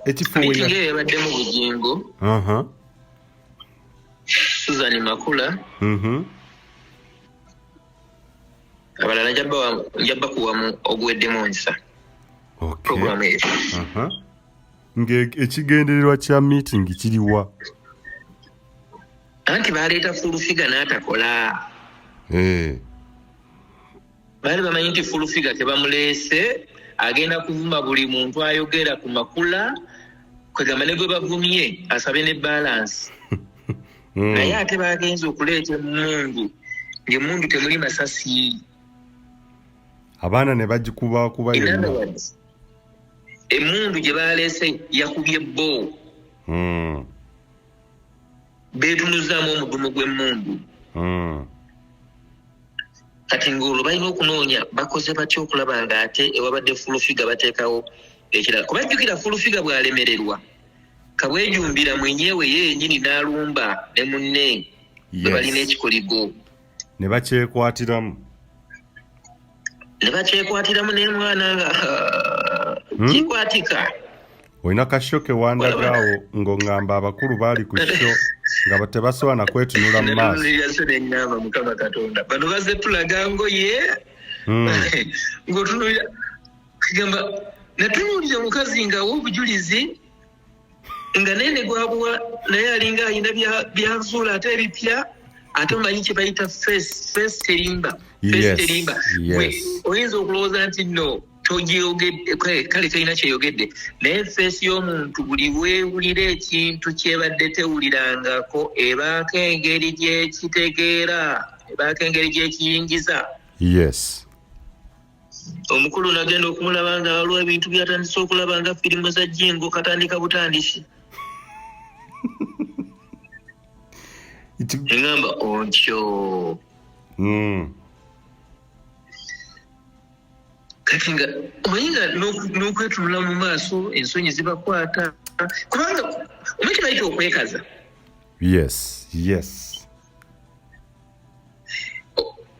Ekifo we Meeting eyo yabaddemu Bugingo, Susan Makula, abalala nja bakuwamu oguweddemu nsa program eyo. Ng'ekigendererwa kya meeting kiriwa? Anti baleeta Full Figure n'atakola. Baali bamanyi nti Full Figure tebamuleese agenda kuvuma buli muntu ayogera ku Makula, kwegamba ne gwe bavumye asabe ne balance. Naye ate bagenze okuleeta emmundu ng'emmundu temuli masasi. Abaana ne bagikubakuba In other yonna. words, emmundu gye baleese yakubye bo. Beetunuzaamu omudumu gw'emmundu. Kati ng'olwo balina okunoonya bakoze batya okulaba nga ate ewabadde Full Figure bateekawo ekirala, kuba jjukira Full Figure bw'alemererwa kabwejumbira mwenyewe ye yennyini n'alumba ne munne bwe balina ekikoligo. Ne bakyekwatiramu. Ne bakyekwatiramu naye mwana nga kikwatika. Olina ka show ke wandagaawo ng'oŋŋamba abakulu baali ku show nga tebasobola na kwetunula mu maaso. Natunuulira so neŋŋamba, Mukama Katonda, bano bazze tulaga ngoye. Ng'otunuulira kugamba natunuulira mukazi ng'awa obujulizi nga naye ne gwabuwa naye alinga alina byazuula ate ebipya. Ate omanyi kye bayita face, face terimba, face terimba. Gwe oyinza okulowooza nti no togyeyogedde, kale terina kyeyogedde, naye face y'omuntu buli weewulira ekintu kyebadde tewulirangako ebaako engeri gyekitegeera, ebaako engeri gyekiyingiza. Omukulu nagenda okumulaba nga waliwo ebintu byatandise okulaba nga firimu za Jingo katandika butandisi. Eŋamba ontyo. Kati nga omanyi nga n'okwetunula mu maaso ensonyi zibakwata, kubanga omanyi kibayita okwekaza.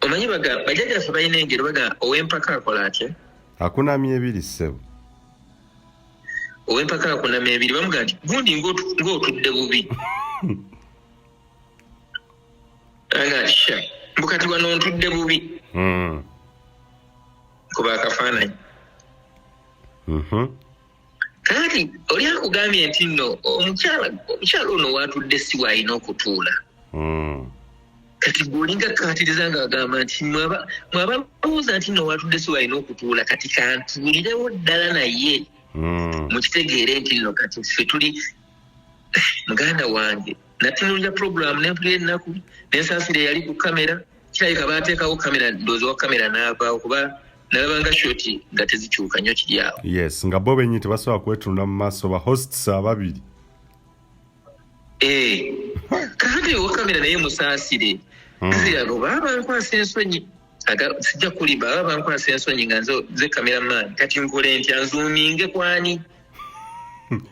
Omanyi baga bajjajjaffe balina engero baga ow'empaka akola atya? Akunamya ebiri, ssebo. Ow'empaka akunamya ebiri. Bamugaa nti gundi ng'otudde bubi, aga sha mbu kati wano ntudde bubi. Kuba akafaananyi. Kakati oli akugambye nti nno omukyala ono waatudde si bw'alina okutuula. Kati gweolinga kukatiriza ng'agamba nti mwabalowooza nti nno waatudde si bw'alina okutuula, kati kantuulirewo ddala naye. Mukitegeere nti nno kati ffe tuli muganda wange. Natunuulira puroguramu nempulira ennaku nensaasira eyali ku kamera. Kirabika baateekawo kamera, ndowooza wa kamera n'avaawo, kuba nalabanga shot nga tezikyuka nnyo kiri awo. Yes, nga bo bennyini tebasobola kwetunula mu maaso, ba hosts ababiri. Eh, kakati owa kamera naye musaasire. Nzirago baba bankwasa ensonyi. Sijja kulimba, baba bankwasa ensonyi nga nze cameraman, kati nkole ntya? Nzuuminge kwani?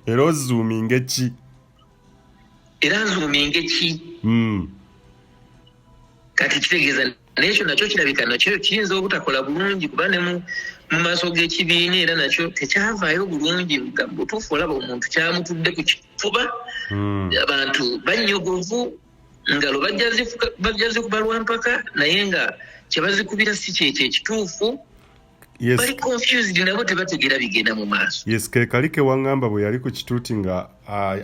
Era ozuuminge ki? Era nzuuminge ki? Kati kitegeeza n'ekyo nakyo kirabika nakyo kiyinza obutakola bulungi, kuba ne mu maaso g'ekibiina era nakyo tekyavaayo bulungi. Butuufu olaba omuntu kyamutudde ku kifuba. Abantu bannyogovu, ngalo bajja zikuba lwampaka, naye nga kyebazikubira si kyekyo ekituufu. Bali confused, nabo tebategeera bigenda mu maaso. Yes, ke kali ke waŋŋamba bwe yali ku kituuti nga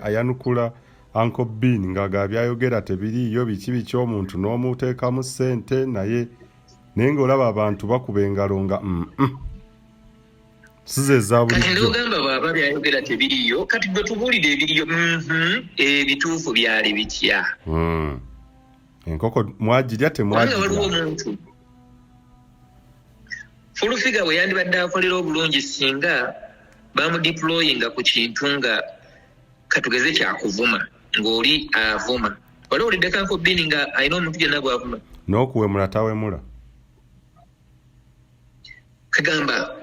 ayanukula Uncle Bean nga byayogera tebiriiyo, biki biki, omuntu n'omuteekamu ssente, naye ng'olaba abantu bakuba engalo nga size eza Kati bulijjo. Nogamba bw'aba byayogera tebiriiyo, kati gwe tubuulire ebiriyo. Ebituufu byali bitya? Enkoko mwagirya? Kubanga waliwo Temwagirya? omuntu Full Figure bwe yandibadde akolera obulungi singa bamudeployinga ku kintu nga katugeze kyakuvuma, ng'oli avuma. Wali owuliddeko Uncle Bean nga alina omuntu yenna gwavuma? N'okuwemula tawemula. Kagamba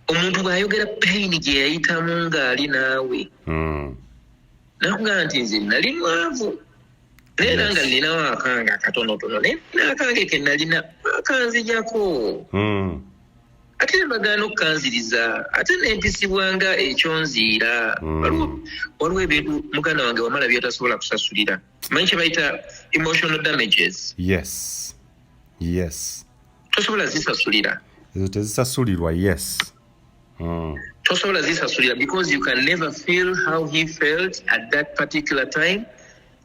omuntu bw'ayogera pain gye yayitamu ng'ali naawe, nakugamba nti nze nali mwavu, naye era nga nninawo akange akatonotono, naye n'akange ke nalina akanzijako, ate ne bagaana okukanziriza, ate nempisibwa nga ekyonziira. Waliwo ebintu, muganda wange, wamala byotasobola kusasulira. Manyi kye bayita emotional damages? Yes. Tosobola zisasulira. Ezo tezisasulirwa, yes. Tosobola zisasulira because you can never feel how he felt at that particular time.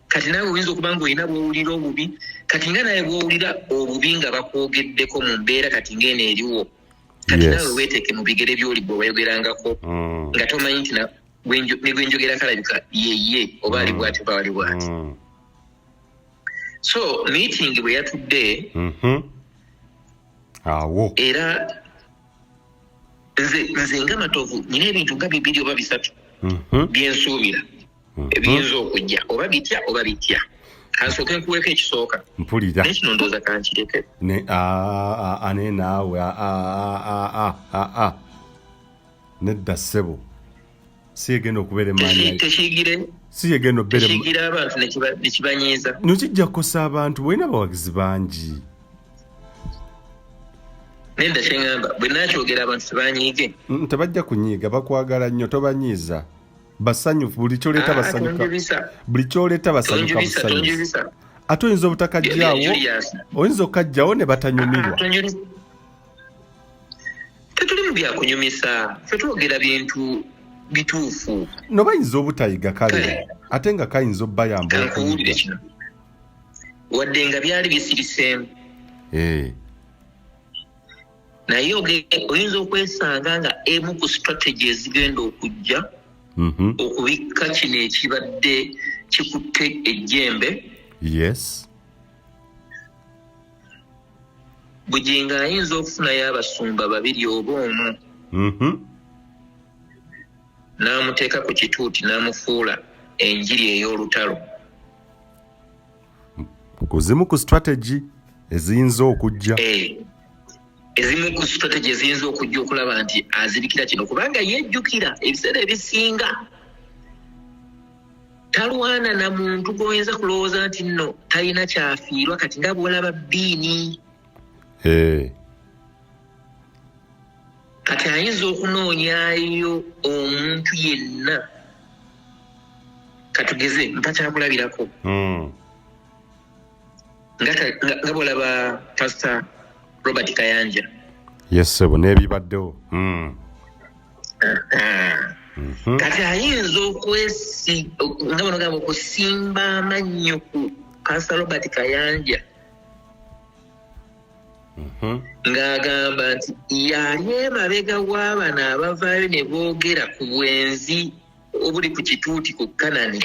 Kati naawe oyinza okuba nga olina bwowulira obubi, kati nga nawe bwowulira obubi nga bakwogeddeko mu mbeera kati ngaeno eriwo kati. Naawe weeteeke mu bigere byoli gwe wayogerangako nga tomanyi nti ne gwenjogera kalabika yeye oba ali bwati oba ali bwati. So meeting bwe yatudde, Awo era nze nga Matovu nyina ebintu nga bibiri oba bisatu byensuubira ebiyinza okujja, oba bitya oba bitya. Kansooke nkuweeko ekisooka. Mpulira. Naye kino ndowooza kankireke. Ne ane naawe a nedda ssebo, si yegenda okubeera emaanyi. Tekiyigire. Si yegenda okubeera. Tekiyigira abantu nekibanyiiza. No, kijja kukosa abantu bwolina abawagizi bangi. Nedda, kyeŋŋamba bwe nakyogera abantu tebanyiige. Tebajja kunyiiga, bakwagala nnyo, tobanyiiza, basanyufu buli kyoleeta. Ah, Basanyuka. Tonjubisa. Buli kyoleeta basanyuka. Tonjubisa. Busanyufu. Tonjubisa. Ate oyinza obutakajjaawo. Julius. Oyinza okukajjawo ne batanyumirwa. Ah, tetuli mu byakunyumisa, ffe twogera bintu bituufu. No, bayinza obutayiga kale. Kale. Ate nga kayinza obbayamba Kankuwulire. okuyiga. Kino wadde nga byali bisiriseemu, naye oyinza okwesanga nga emu ku strategy ezigenda okujja okubikka kino ekibadde kikutte ejjembe, Bugingo ayinza okufunayo abasumba babiri oba omu, n'amuteeka ku kituuti n'amufuula enjiri ey'olutalo. Kuzimu ku strategy eziyinza okujja. Eh, ezimu ku strategy eziyinza okujja okulaba nti azibikira kino, kubanga yejjukira ebiseera ebisinga talwana na muntu gw'oyinza kulowooza nti nno talina kyafiirwa, kati nga bw'olaba Biini. Kati ayinza okunoonyayo omuntu yenna, katugeze mpa kyakulabirako, nga bw'olaba Pastor Robert Kayanja. Yes ssebo, n'ebibaddewo. Kati ayinza okwesi nga banogamba okusimba amannyo ku Pastor Robert Kayanja, ng'agamba nti yali emabega w'abano abavaayo ne boogera ku bwenzi obuli ku kituuti ku Kanani.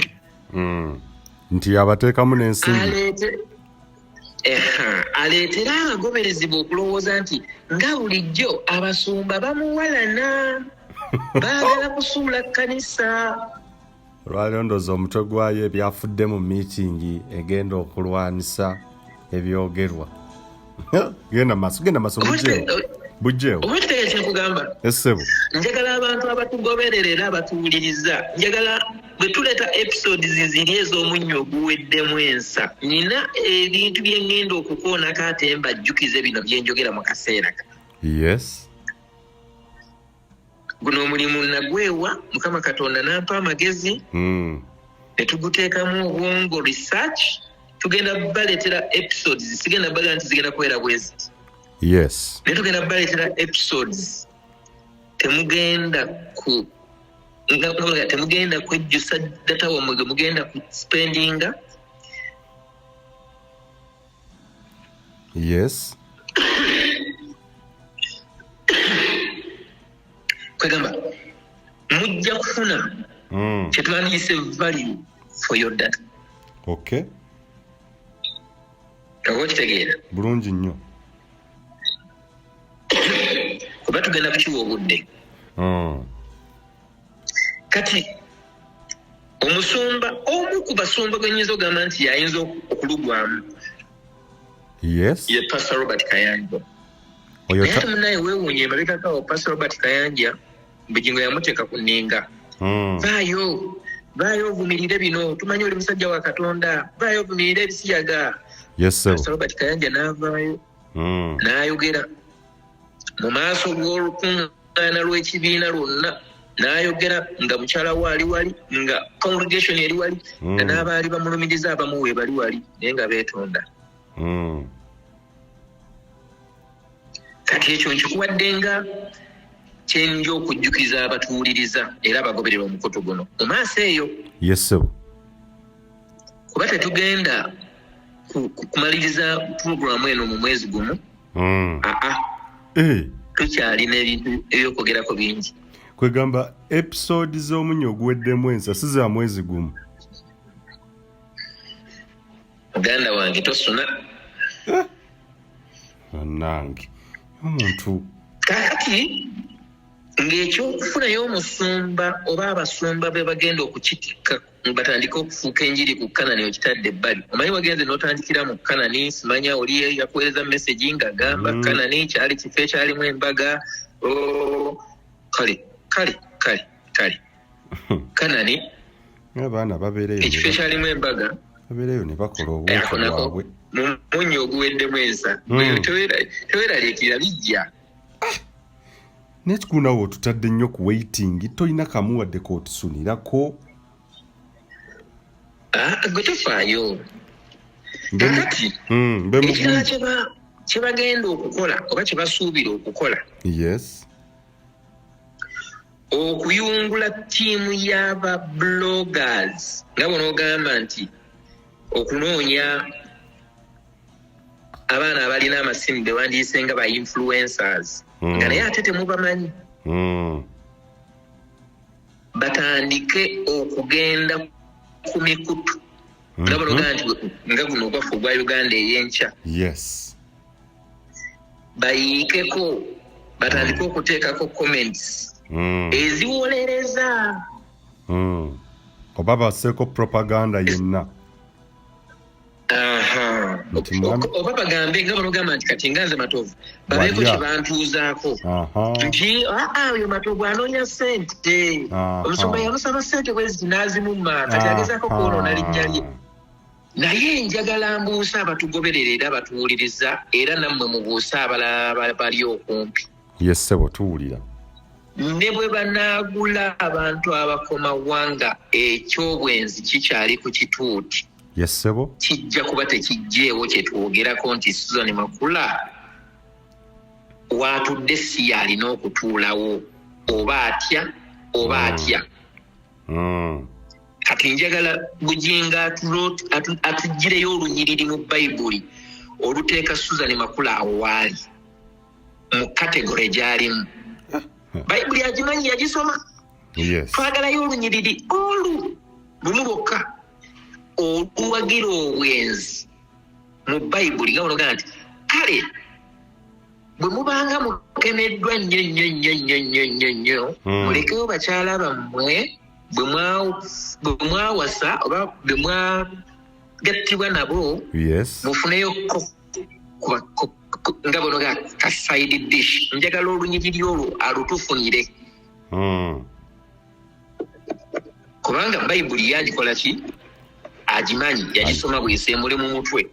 Nti yabateekamu n'ensimbi. Aleetere abagoberezi be okulowooza nti nga bulijjo abasumba bamuwalana, baagala kusuula kkanisa. Olwaleero ndooza omutwe gwayo ebyafudde mu miitingi egenda okulwanisa ebyogerwa. Genda maaso, genda maaso, bujjeewo, bujjeewo. Oba kitegeeza kyenkugamba? Essebo. Njagala abantu abatugoberera era abatuwuliriza, njagala Bwe tuleeta episodes ziri ez'omunnyo oguweddemu ensa, nina ebintu bye ŋŋenda okukoonako ate mbajjukize bino bye njogera mu kaseera kano. Yes. Guno omulimu nagwewa Mukama Katonda n'ampa amagezi ne tuguteekamu obwongo, research. Tugenda baleetera episodes, sigenda baga nti zigenda kubeera bweziti. Yes. Naye tugenda baleetera episodes, temugenda ku nga temugenda kwejjusa data wammwe gwe mugenda ku spendinga. Yes. Kwegamba mujja kufuna kyetwandiyise value for your data. Okay. Oba okitegeera? Bulungi nnyo. Kuba tugenda kukiwa obudde. Kati omusumba, omu ku basumba gwe nnyinza okugamba nti yayinza okulugwamu, Yes. ye Pastor Robert Kayanja. Oyo Naye ate munnaye weewuunye, emabegako awo Pastor Robert Kayanja Bugingo yamuteeka ku nninga. Vaayo, vaayo ovumirire bino, tumanyi oli musajja wa Katonda, vaayo ovumirire ebisiyaga. Yes, sir. Pastor Robert Kayanja n'avaayo n'ayogera mu maaso g'olukuŋŋaana lw'ekibiina lwonna, n'ayogera nga mukyala we ali wali, nga congregation eri wali, nga n'abaali bamulumiriza abamu we bali wali, naye nga beetonda. Kati ekyo nkikuwadde nga kyenja okujjukiza abatuwuliriza era abagoberera omukutu guno mu maaso eyo. Yes, sir. Kuba tetugenda kumaliriza puroguramu eno mu mwezi gumu. Aa. Tukyalina ebintu ebyokwogerako bingi. Kwegamba episode z'omunnyo oguweddemu ensa si za mwezi gumu. Muganda wange tosuna. Bannange, omuntu. Kakati ng'ekyokufunayo omusumba oba abasumba be bagenda okukitikka batandike okufuuka enjiri ku Kanani okitadde ebbali. Omanyi wagenze n'otandikira mu Kanani, simanya oli yakuweereza message ng'agamba Kanani kyali kifo ekyalimu embaga. Oh, kale, kale, kale, kale. Kanani Abaana babeereyo ekifo ekyalimu embaga. Babeereyo ne bakola obuntu Ako nako bwabwe. Mu munnyo oguweddemu ensa. Teweeraliikirira, bijja. Naye kikulu nawe otutadde nnyo ku waiting, tolina kamu wadde k'otusunirako. Gwe tofaayo. Kakati, Mbe mugumu. ekirala kye bagenda okukola oba kye basuubira okukola. Yes. Okuyungula ttiimu y'aba bloggers, nga bw'onoogamba nti okunoonya abaana abalina amasimu be wandiyise nga ba influencers, nga naye ate temubamanyi. Batandike okugenda ku mikutu nga bw'onoogamba nti nga guno ogwaffe ogwa Uganda ey'enkya. Yes. Bayiikeko, batandike okuteekako comments eziwolereza. Oba basseeko propaganda yenna. Aha. Nti mwami- Oba bagambe nga banogamba nti kati nga nze Matovu, babeeko Walya. kye bantuuzaako. Nti aa, oyo Matovu anoonya ssente. Omusumba yamusaba ssente bwe ziti n'azimumma, kati agezaako kwonoona linnya lye. Naye njagala mbuuse abatugoberera era abatuwuliriza, era nammwe mubuuse abalala bali okumpi. Yes, ssebo, tuwulira. Ne bwe banaagula abantu abakomawanga, ekyobwenzi kikyali ku kituuti. Yes, ssebo. Kijja kuba tekijjeewo kye twogerako nti Susan Makula waatudde si y'alina okutuulawo, oba atya oba atya. Kati njagala Bugingo atuggyireyo olunyiriri mu Bayibuli oluteeka Susan Makula awo waali mu kategore gy'alimu. Bayibuli agimanyi, yagisoma. Yes. Twagalayo olunyiriri olu lumu lwokka oluwagira obwenzi mu Bayibuli, nga bw'ogamba nti kale bwe mubanga mukemeddwa nnyo nnyo nnyo nnyo nnyo nnyo nnyo, mulekewo bakyala bammwe bwe mwawasa oba bwe mwagattibwa nabo, Yes. mufuneyo nga bw'onoga ka side dish. Njagala olunyiriri olwo alutufunire. Kubanga Bayibuli yagikola ki? Agimanyi, yagisoma bwesemule mu mutwe.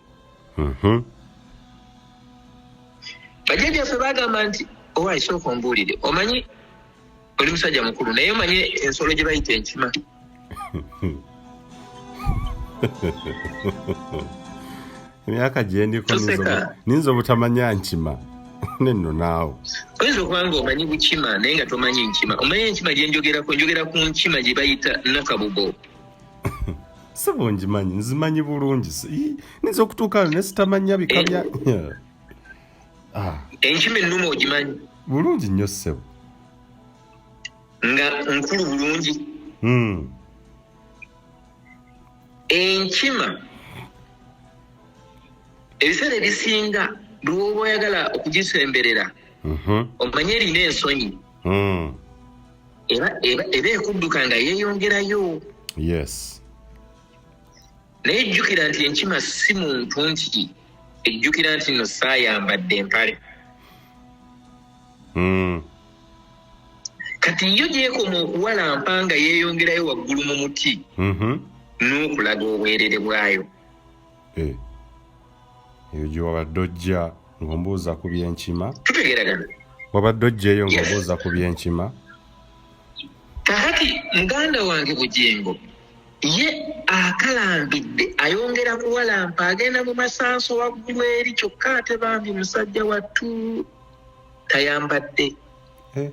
Bajjajjaffe bagamba nti, owaayi, sooka ombuulire, omanyi oli musajja mukulu, naye omanyi ensolo gye bayita enkima? Emyaka gyendiko Toseka. Ninza obutamanya nkima nenno naawe. Oyinza okuba nga omanyi bukima naye nga tomanyi nkima. Omanyi enkima gye njogerako? Njogera ku nkima gye bayita nakabugo. Sebo, ngimanyi, nzimanyi bulungi. Ninza okutuuka ano nesitamanya bika bya Ah, Enkima ennume ogimanyi? Bulungi nnyo, ssebo. Nga nkulu bulungi. Enkima ebiseera ebisinga lwoba oyagala okugisemberera, omanye erina ensonyi, eba ekudduka nga yeeyongerayo. Naye ejjukira nti enkima si muntu nti ejjukira nti nno saayambadde empale. Kati yo gyekoma okuwalampa nga yeeyongerayo waggulu mu muti n'okulaga obwerere bwayo. Eh. Eyo gye wabadde ojja ng'ombuuza ku byenkima? Tutegeeragana? Wabadde ojja eyo ng'ombuuza ku byenkima? Kakati muganda wange Bugingo ye akalambidde, ayongera kuwalampa, agenda mu masanso waggulu eri, kyokka ate bambi musajja wattu tayambadde. Eh.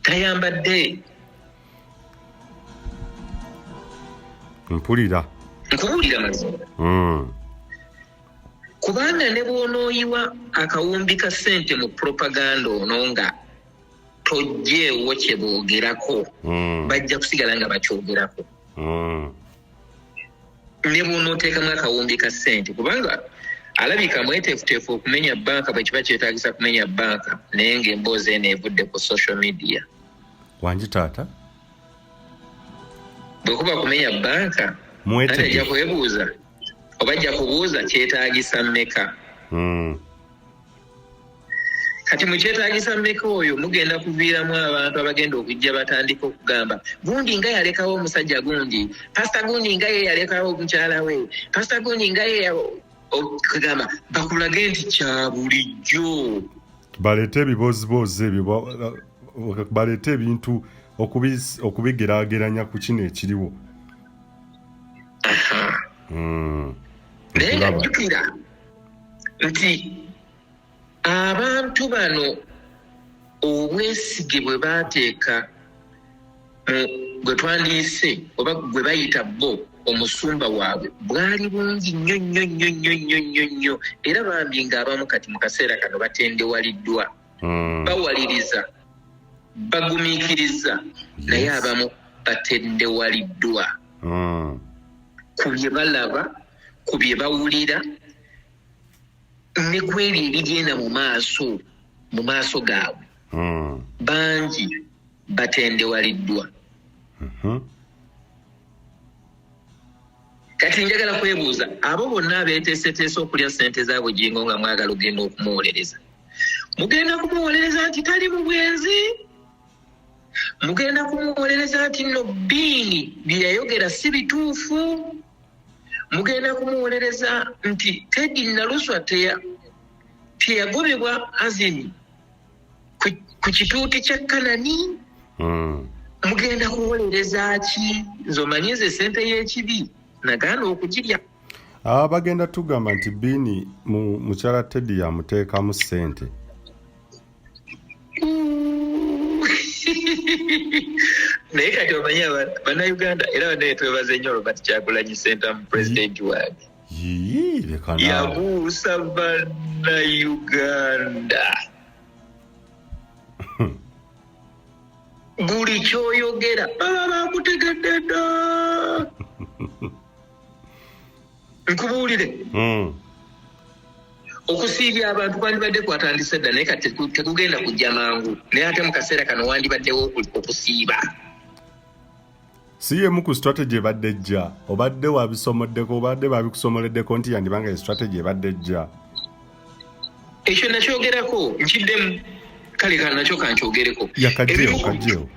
Tayambadde. Mpulira. Nkubuulira mazima. Kubanga ne bw'onooyiwa akawumbi ka ssente mu propaganda ono nga toggyeewo kye boogerako, bajja kusigala nga bakyogerako. Ne bw'onooteekamu akawumbi ka ssente, kubanga alabika mweteefuteefu okumenya banka bwe kiba kyetaagisa kumenya banka, naye ng'emboozi eno evudde ku social media. Wangi taata. Bwe kuba kumenya banka, ate ajja Mwetegefu. kwebuuza oba ajja kubuuza kyetaagisa mmeka. Kati mukyetaagisa mmeka oyo mugenda kuviiramu abantu abagenda okujja batandika okugamba gundi nga yalekawo omusajja gundi, pasita gundi nga ye yalekawo mukyala we, pasita gundi nga ye kugamba bakulage nti kya bulijjo. Baleete ebibooziboozi ebyo, baleete ebintu okubigeraageranya ku kino ekiriwo. Naye nga Nkulaba. jjukira nti abantu bano obwesige bwe baateeka mu gwe twandiyise oba gwe bayita bo omusumba waabwe bwali bungi nnyo nnyo nnyo nnyo nnyo nnyo nnyo, era bambi ng'abamu kati mu kaseera kano batendewaliddwa, bawaliriza, bagumiikiriza, naye abamu batendewaliddwa ku bye balaba, ku bye bawulira ne ku ebyo ebigenda mu maaso gaabwe. Bangi batendewaliddwa. Kati njagala kwebuuza abo bonna abeeteeseteese okulya ssente za Bugingo nga mwagala ogenda okumuwolereza, mugenda kumuwolereza nti tali mu bwenzi? Mugenda kumuwolereza nti nno Biini bye yayogera si bituufu? Mugenda kumuwolereza nti Teddy Naluswa teyagobebwa azini ku kituuti kya Kanani? Mugenda kuwolereza ki? Nze omanyi nze sente y'ekibi nagaana okugirya. Aba bagenda tugamba nti Biini mu mukyala Teddy yamuteekamu ssente. Naye kati omanyi Bannayuganda era bannaye twebaze nnyo Robert Kyagulanyi Ssentamu, pulezidenti wange. Yii, leka naawe. Yabuusa Bannayuganda, buli kyoyogera baba bakutegedde dda. Nkubuulire, okusiibya abantu kwandibadde kwatandise dda, naye kati tekugenda kujja mangu, naye ate mu kaseera kano wandibaddewo okusiiba. Si yemu ku strategy ebadde ejja? Obadde wabisomoddeko, obadde babikusomoleddeko nti yandibanga ye strategy ebadde ejja? Ekyo nakyogerako, nkiddemu. Kale nakyo kankyogereko. Yakajjeewo, kajjeewo.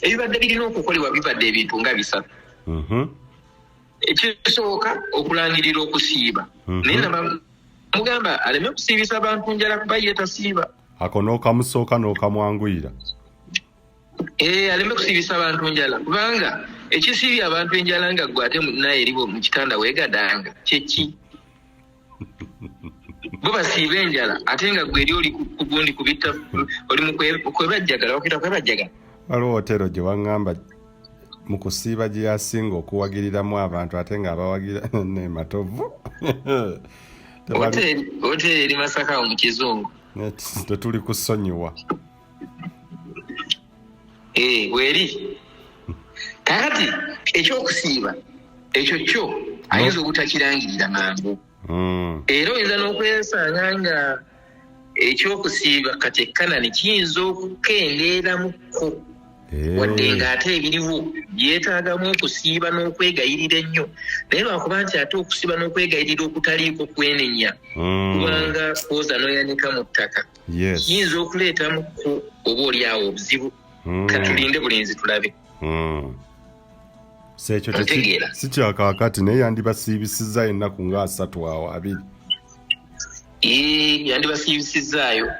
Ebibadde birina okukolebwa bibadde ebintu nga bisatu. Ekisooka, okulangirira okusiiba. Naye mugamba aleme kusiibisa abantu njala, kuba ye tasiiba. Ako n'okamusooka n'okamwanguyira. Eh, aleme kusiibisa abantu njala, kubanga ekisiibya abantu enjala nga gwe ate naye eri mu kitanda weegadanga kyeki? Bo basiiba enjala ate nga gwe eri oli ku gundi kubitta, oli mu kwebajjagala, bakuyita kwebajjagala. Waliwo hotero gye waŋŋamba mu kusiiba gye yasinga okuwagiriramu abantu, ate ng'abawagira ne Matovu. Hoteri eri Masaka awo mu Kizungu. Tetuli kusonyiwa. Eh, weeri kakati ekyokusiiba ekyo kyo ayinza obutakirangirira mangu. Era oyinza n'okwesanga nga ekyokusiiba kati ekkanani kiyinza okukendeeramukko. Wadde ng'ate ebiriwo byetaagamu okusiiba n'okwegayirira ennyo, naye lwakuba nti ate okusiiba n'okwegayirira okutaliiko kwenenya, kubanga kwoza n'oyanika mu ttaka, kiyinza okuleetamuko oba oli awo obuzibu. Katulinde bulinzi tulabe. Si ekyo Otegeera. Si kyakaakati, naye yandibasiibisizza ennaku nga 30 awo 20. Ee, yandibasiibisizzaayo.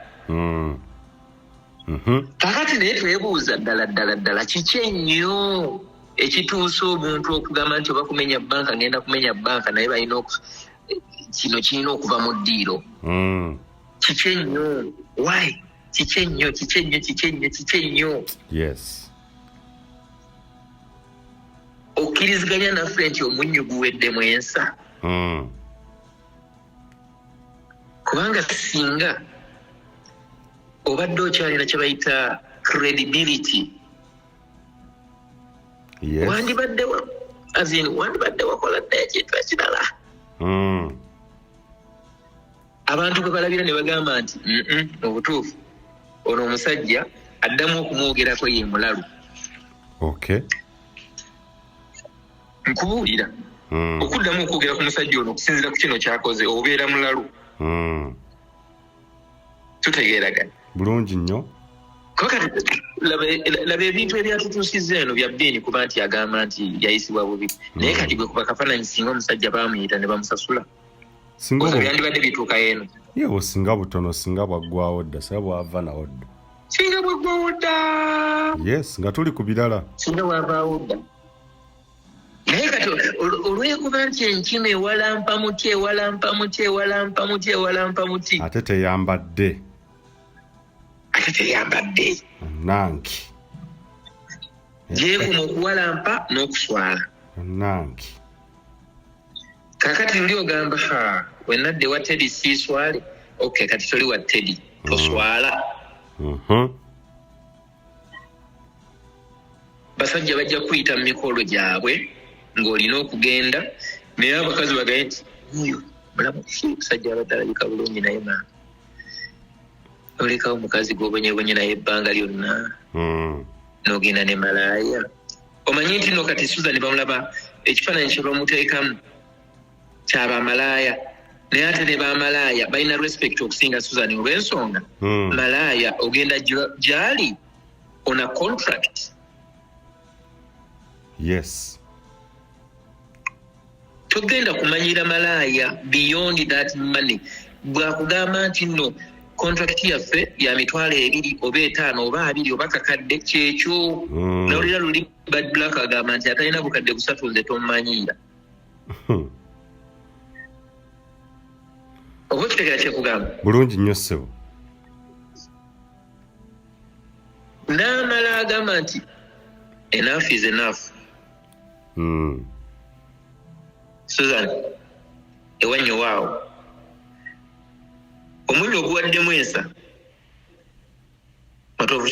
Kakati naye twebuuza ddala ddala ddala, kiki ennyo ekituusa omuntu okugamba nti oba kumenya banka, ngenda kumenya banka, naye balina kino kirina okuva mu ddiiro? Kiki ennyo? Why? Kiki ennyo? Kiki ennyo? Kiki ennyo? Kiki ennyo? Okkiriziganya naffe nti omunnyu guweddemu ensa? Kubanga singa obadde okyalina kye bayita credibility, wandibadde as in, wandibadde wakola dda ekintu ekirala. Abantu bwe balabira ne bagamba nti, mu butuufu ono omusajja addamu okumwogerako ye mulalu." Nkubuulira, okuddamu okwogera ku musajja ono okusinziira ku kino kyakoze, obeera mulalu. Tutegeeragana? Bulungi nnyo. Kuba kati laba ebintu ebyatutuusizza eno bya Bbiini, kuba nti agamba nti yayisibwa bubi, naye kati gwe kuba kafaananyi singa omusajja baamuyita ne bamusasula, singa ozo byandibadde bituukayo eno? Yewo, singa butono, singa bwaggwawo dda, singa bwava nawo dda. Singa bwaggwawo dda. Yes, nga tuli ku birala. Singa bwavaawo dda, naye kati olwekuba nti enkima ewalampa muti, ewalampa muti, ewalampa muti, ewalampa muti. Ate teyambadde. Ate teyambadde. Nanki. Gyekuma okuwalampa n'okuswala. Nanki. Kakati luli ogamba, "Ha, wenadde wa Teddy siiswale." Ok, kati toli wa Teddy, toswala. Basajja bajja kuyita mu mikolo gyabwe ng'olina okugenda, naye abakazi bagaye nti, "Oyo mulamu musajja abadde alabika bulungi, naye maama olekawo omukazi gw'obonyebonye naye ebbanga lyonna, n'ogenda ne malaaya." Omanyi nti no kati Susan bamulaba ekifaananyi kye bamuteekamu kyabamalaaya, naye ate ne bamalaaya balina respect okusinga Susan, olw'ensonga malaaya ogenda gyali on a contract. Togenda kumanyira malaaya beyond that money. Bwakugamba nti nno contract yaffe ya 20,000 oba 50 oba 20 oba kakadde, kyekyo. Nawulira luli Bad Black agamba nti atalina 3,000 nze tomumanyiira. Oba okitegera kyekugamba? Bulungi nnyo, ssebo. N'amala agamba nti enough is enough. Susan, ewannyo waawo omunnyo oguwaddemu ensa. Matovu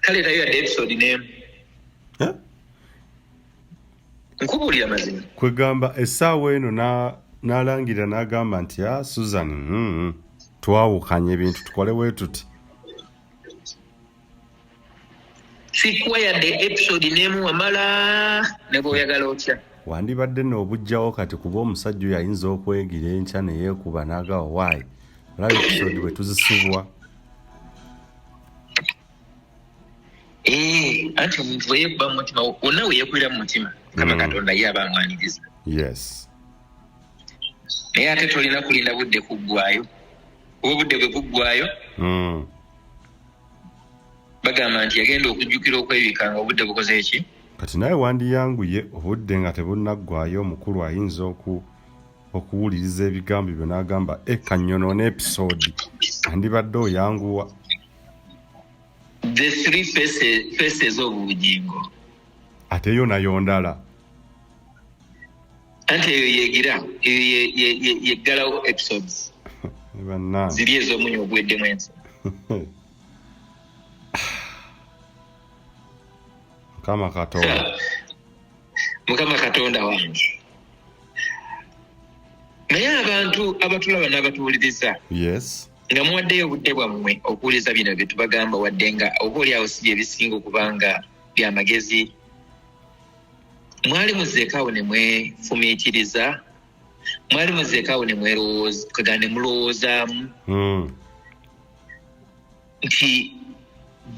taleetayo yadde episode n'emu. Eh? Nkubuulira mazima. Kwegamba essaawa eno n'alangirira n'agamba nti, "Ah, Susan, twawukanye, ebintu tukole bwe tuti." Sikuwa yadde episode n'emu, wamala ne bw'oyagala otya. Wandibadde n'obugjawo kati, kuba omusajja oyo ayinza okwegira enkya neyeekuba n'agawa waayi olaba episode bwe tuzisubwa. Eh, anti omuntu bweyekuba mu mutima wonna weyekubira mu mutima mukama Katonda ye aba amwaniriza. Naye ate tolina kulinda budde kuggwayo, oba obudde bwe buggwayo bagamba nti yagenda okujjukira okwebika nga obudde bukoze eki. Kati naye wandiyanguye obudde nga tebunaggwayo, omukulu ayinza okuwuliriza ebigambo byo n'agamba e kanyonoona episode, andibadde oyanguwa. The three faces of Bugingo. Ate yo nayo ndala. Anti eyo yegira eyo yeggalawo episodes. Bannange. Ziri ez'omunyo ogweddemu ensi. Mukama Katonda. Mukama Katonda wange. Naye abantu abatulaba n'abatuwuliriza, nga muwaddeyo obudde bwammwe okuwuliriza bino bye tubagamba, wadde nga oba oli awo si bye bisinga okuba nga byamagezi, mwali muzzeeko awo ne mwefumiitiriza, mwali muzzeeko awo ne mwerowooza, kwegamba ne mulowoozaamu nti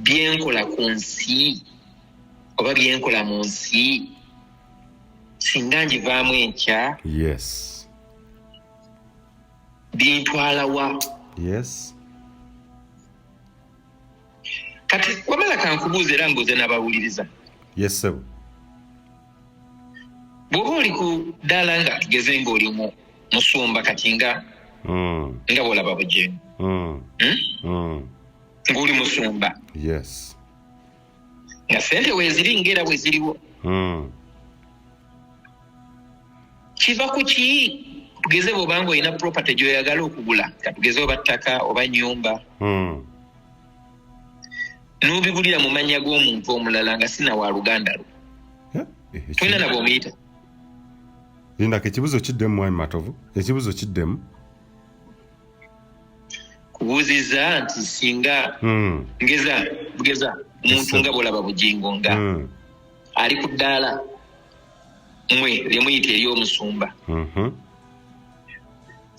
byenkola ku nsi oba byenkola mu nsi singa ngivaamu enkya, bintwala wa? Kati wamala kankubuuza era mbuuze n'abawuliriza. Yes, sir. Bw'oba oli ku ddaala nga tugeze ng'oli mu musumba kati nga nga bw'olaba Bugingo, Ng'oli musumba. Nga ssente weeziri ng'era bwe ziriwo. Kiva ku ki? Tugeze bw'oba ng'olina property gy'oyagala okugula, katugeze oba ttaka oba nnyumba, n'obigulira mu mannya g'omuntu omulala nga sina wa luganda lwo. Tolina na bw'omuyita. Lindako, ekibuzo kiddemu, Mwami Matovu, ekibuzo kiddemu. Kubuuziza nti singa ngeza bugeza omuntu nga bw'olaba Bugingo nga ali ku ddaala mwe lyemuyita ery'omusumba,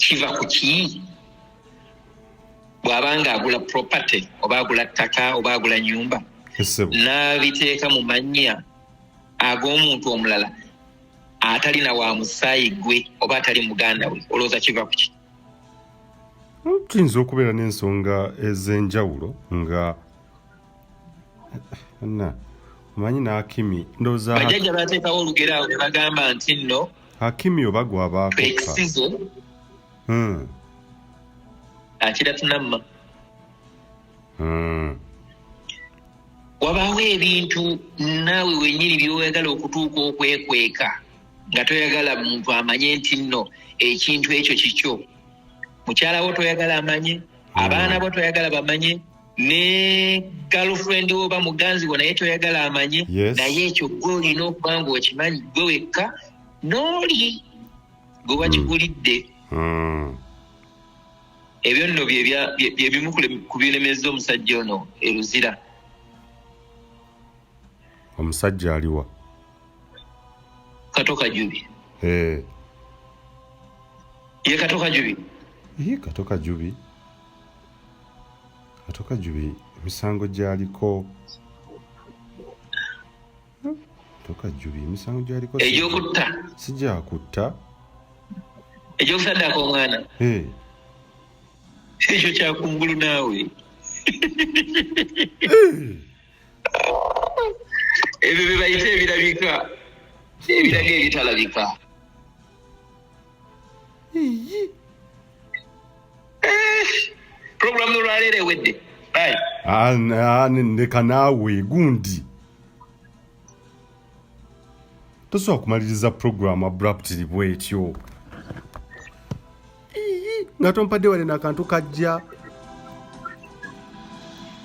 kiva ku ki bw'aba nga agula property oba agula ttaka oba agula nnyumba n'abiteeka mu mannya ag'omuntu omulala atali na wa musaayi gwe oba atali muganda we, olowooza kiva ku ki? Kiyinza okubeera n'ensonga ez'enjawulo nga na omanyi n'Akimi ndowooza. Bajjajja bateekawo olugero awo ne bagamba nti nno Hakimi oba gwabaako twekisizo akira tunamma. Wabaawo ebintu naawe wennyini by'oyagala okutuuka okwekweka nga toyagala muntu amanye nti nno ekintu ekyo kikyo. Mukyala wo toyagala amanye, abaana bo toyagala bamanye, ne girlfriend wo oba muganzi wo naye toyagala amanye. Naye ekyo gwe olina okuba nga okimanyi gwe wekka n'oli gwe wakigulidde. Ebyo nno bye bimu ku binemezza omusajja ono eruzira. Omusajja aliwa? Kato Kajubi. Ye Kato Kajubi. Ye Kato Kajubi. Kato Kajubi emisango gyaliko, Kato Kajubi emisango gyaliko egy'okutta. Si gyakutta. Egy'okusaddaaka omwana. Ekyo kyakungulu naawe. Ebyo bye bayita ebirabika, ebiraga ebitalabika. Programu olwaleero ewedde. Bye. Ah, ndeka naawe gundi, tosobola kumaliriza programu abruptly bwetyo nga tompadde wale nakantu kajja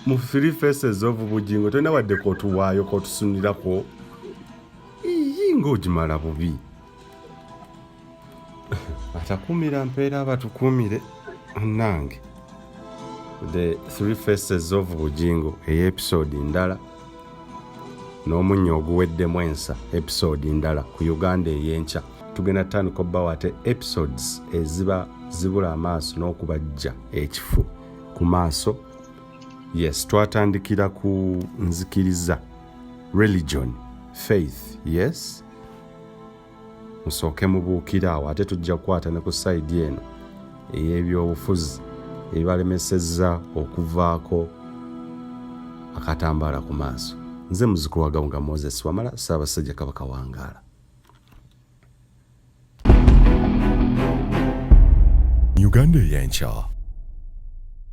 mu Three Faces of Bugingo. Tolina wadde kotuwaayo kotusunirako. Iyi, ng'ogimala bubi. Atakuumira mpeera abatukuumire nange. The Three Faces of Bugingo ey'episode ndala, n'omunnyo oguweddemu ensa episode ndala. Ku Uganda ey'enkya tugenda tutandika obbawo ate episodes eziba zibula amaaso n'okubajja ekifu ku maaso. Yes, twatandikira ku nzikiriza, religion, faith. Yes, musooke mubuukire awo, ate tujja kukwata ne ku sayidi eno ey'ebyobufuzi ebibalemesezza okuvaako akatambaala ku maaso. Nze muzukulu wa Gawunga Moses Wamala, Ssaabasajja Kabaka wangaala. Uganda Eyenkya.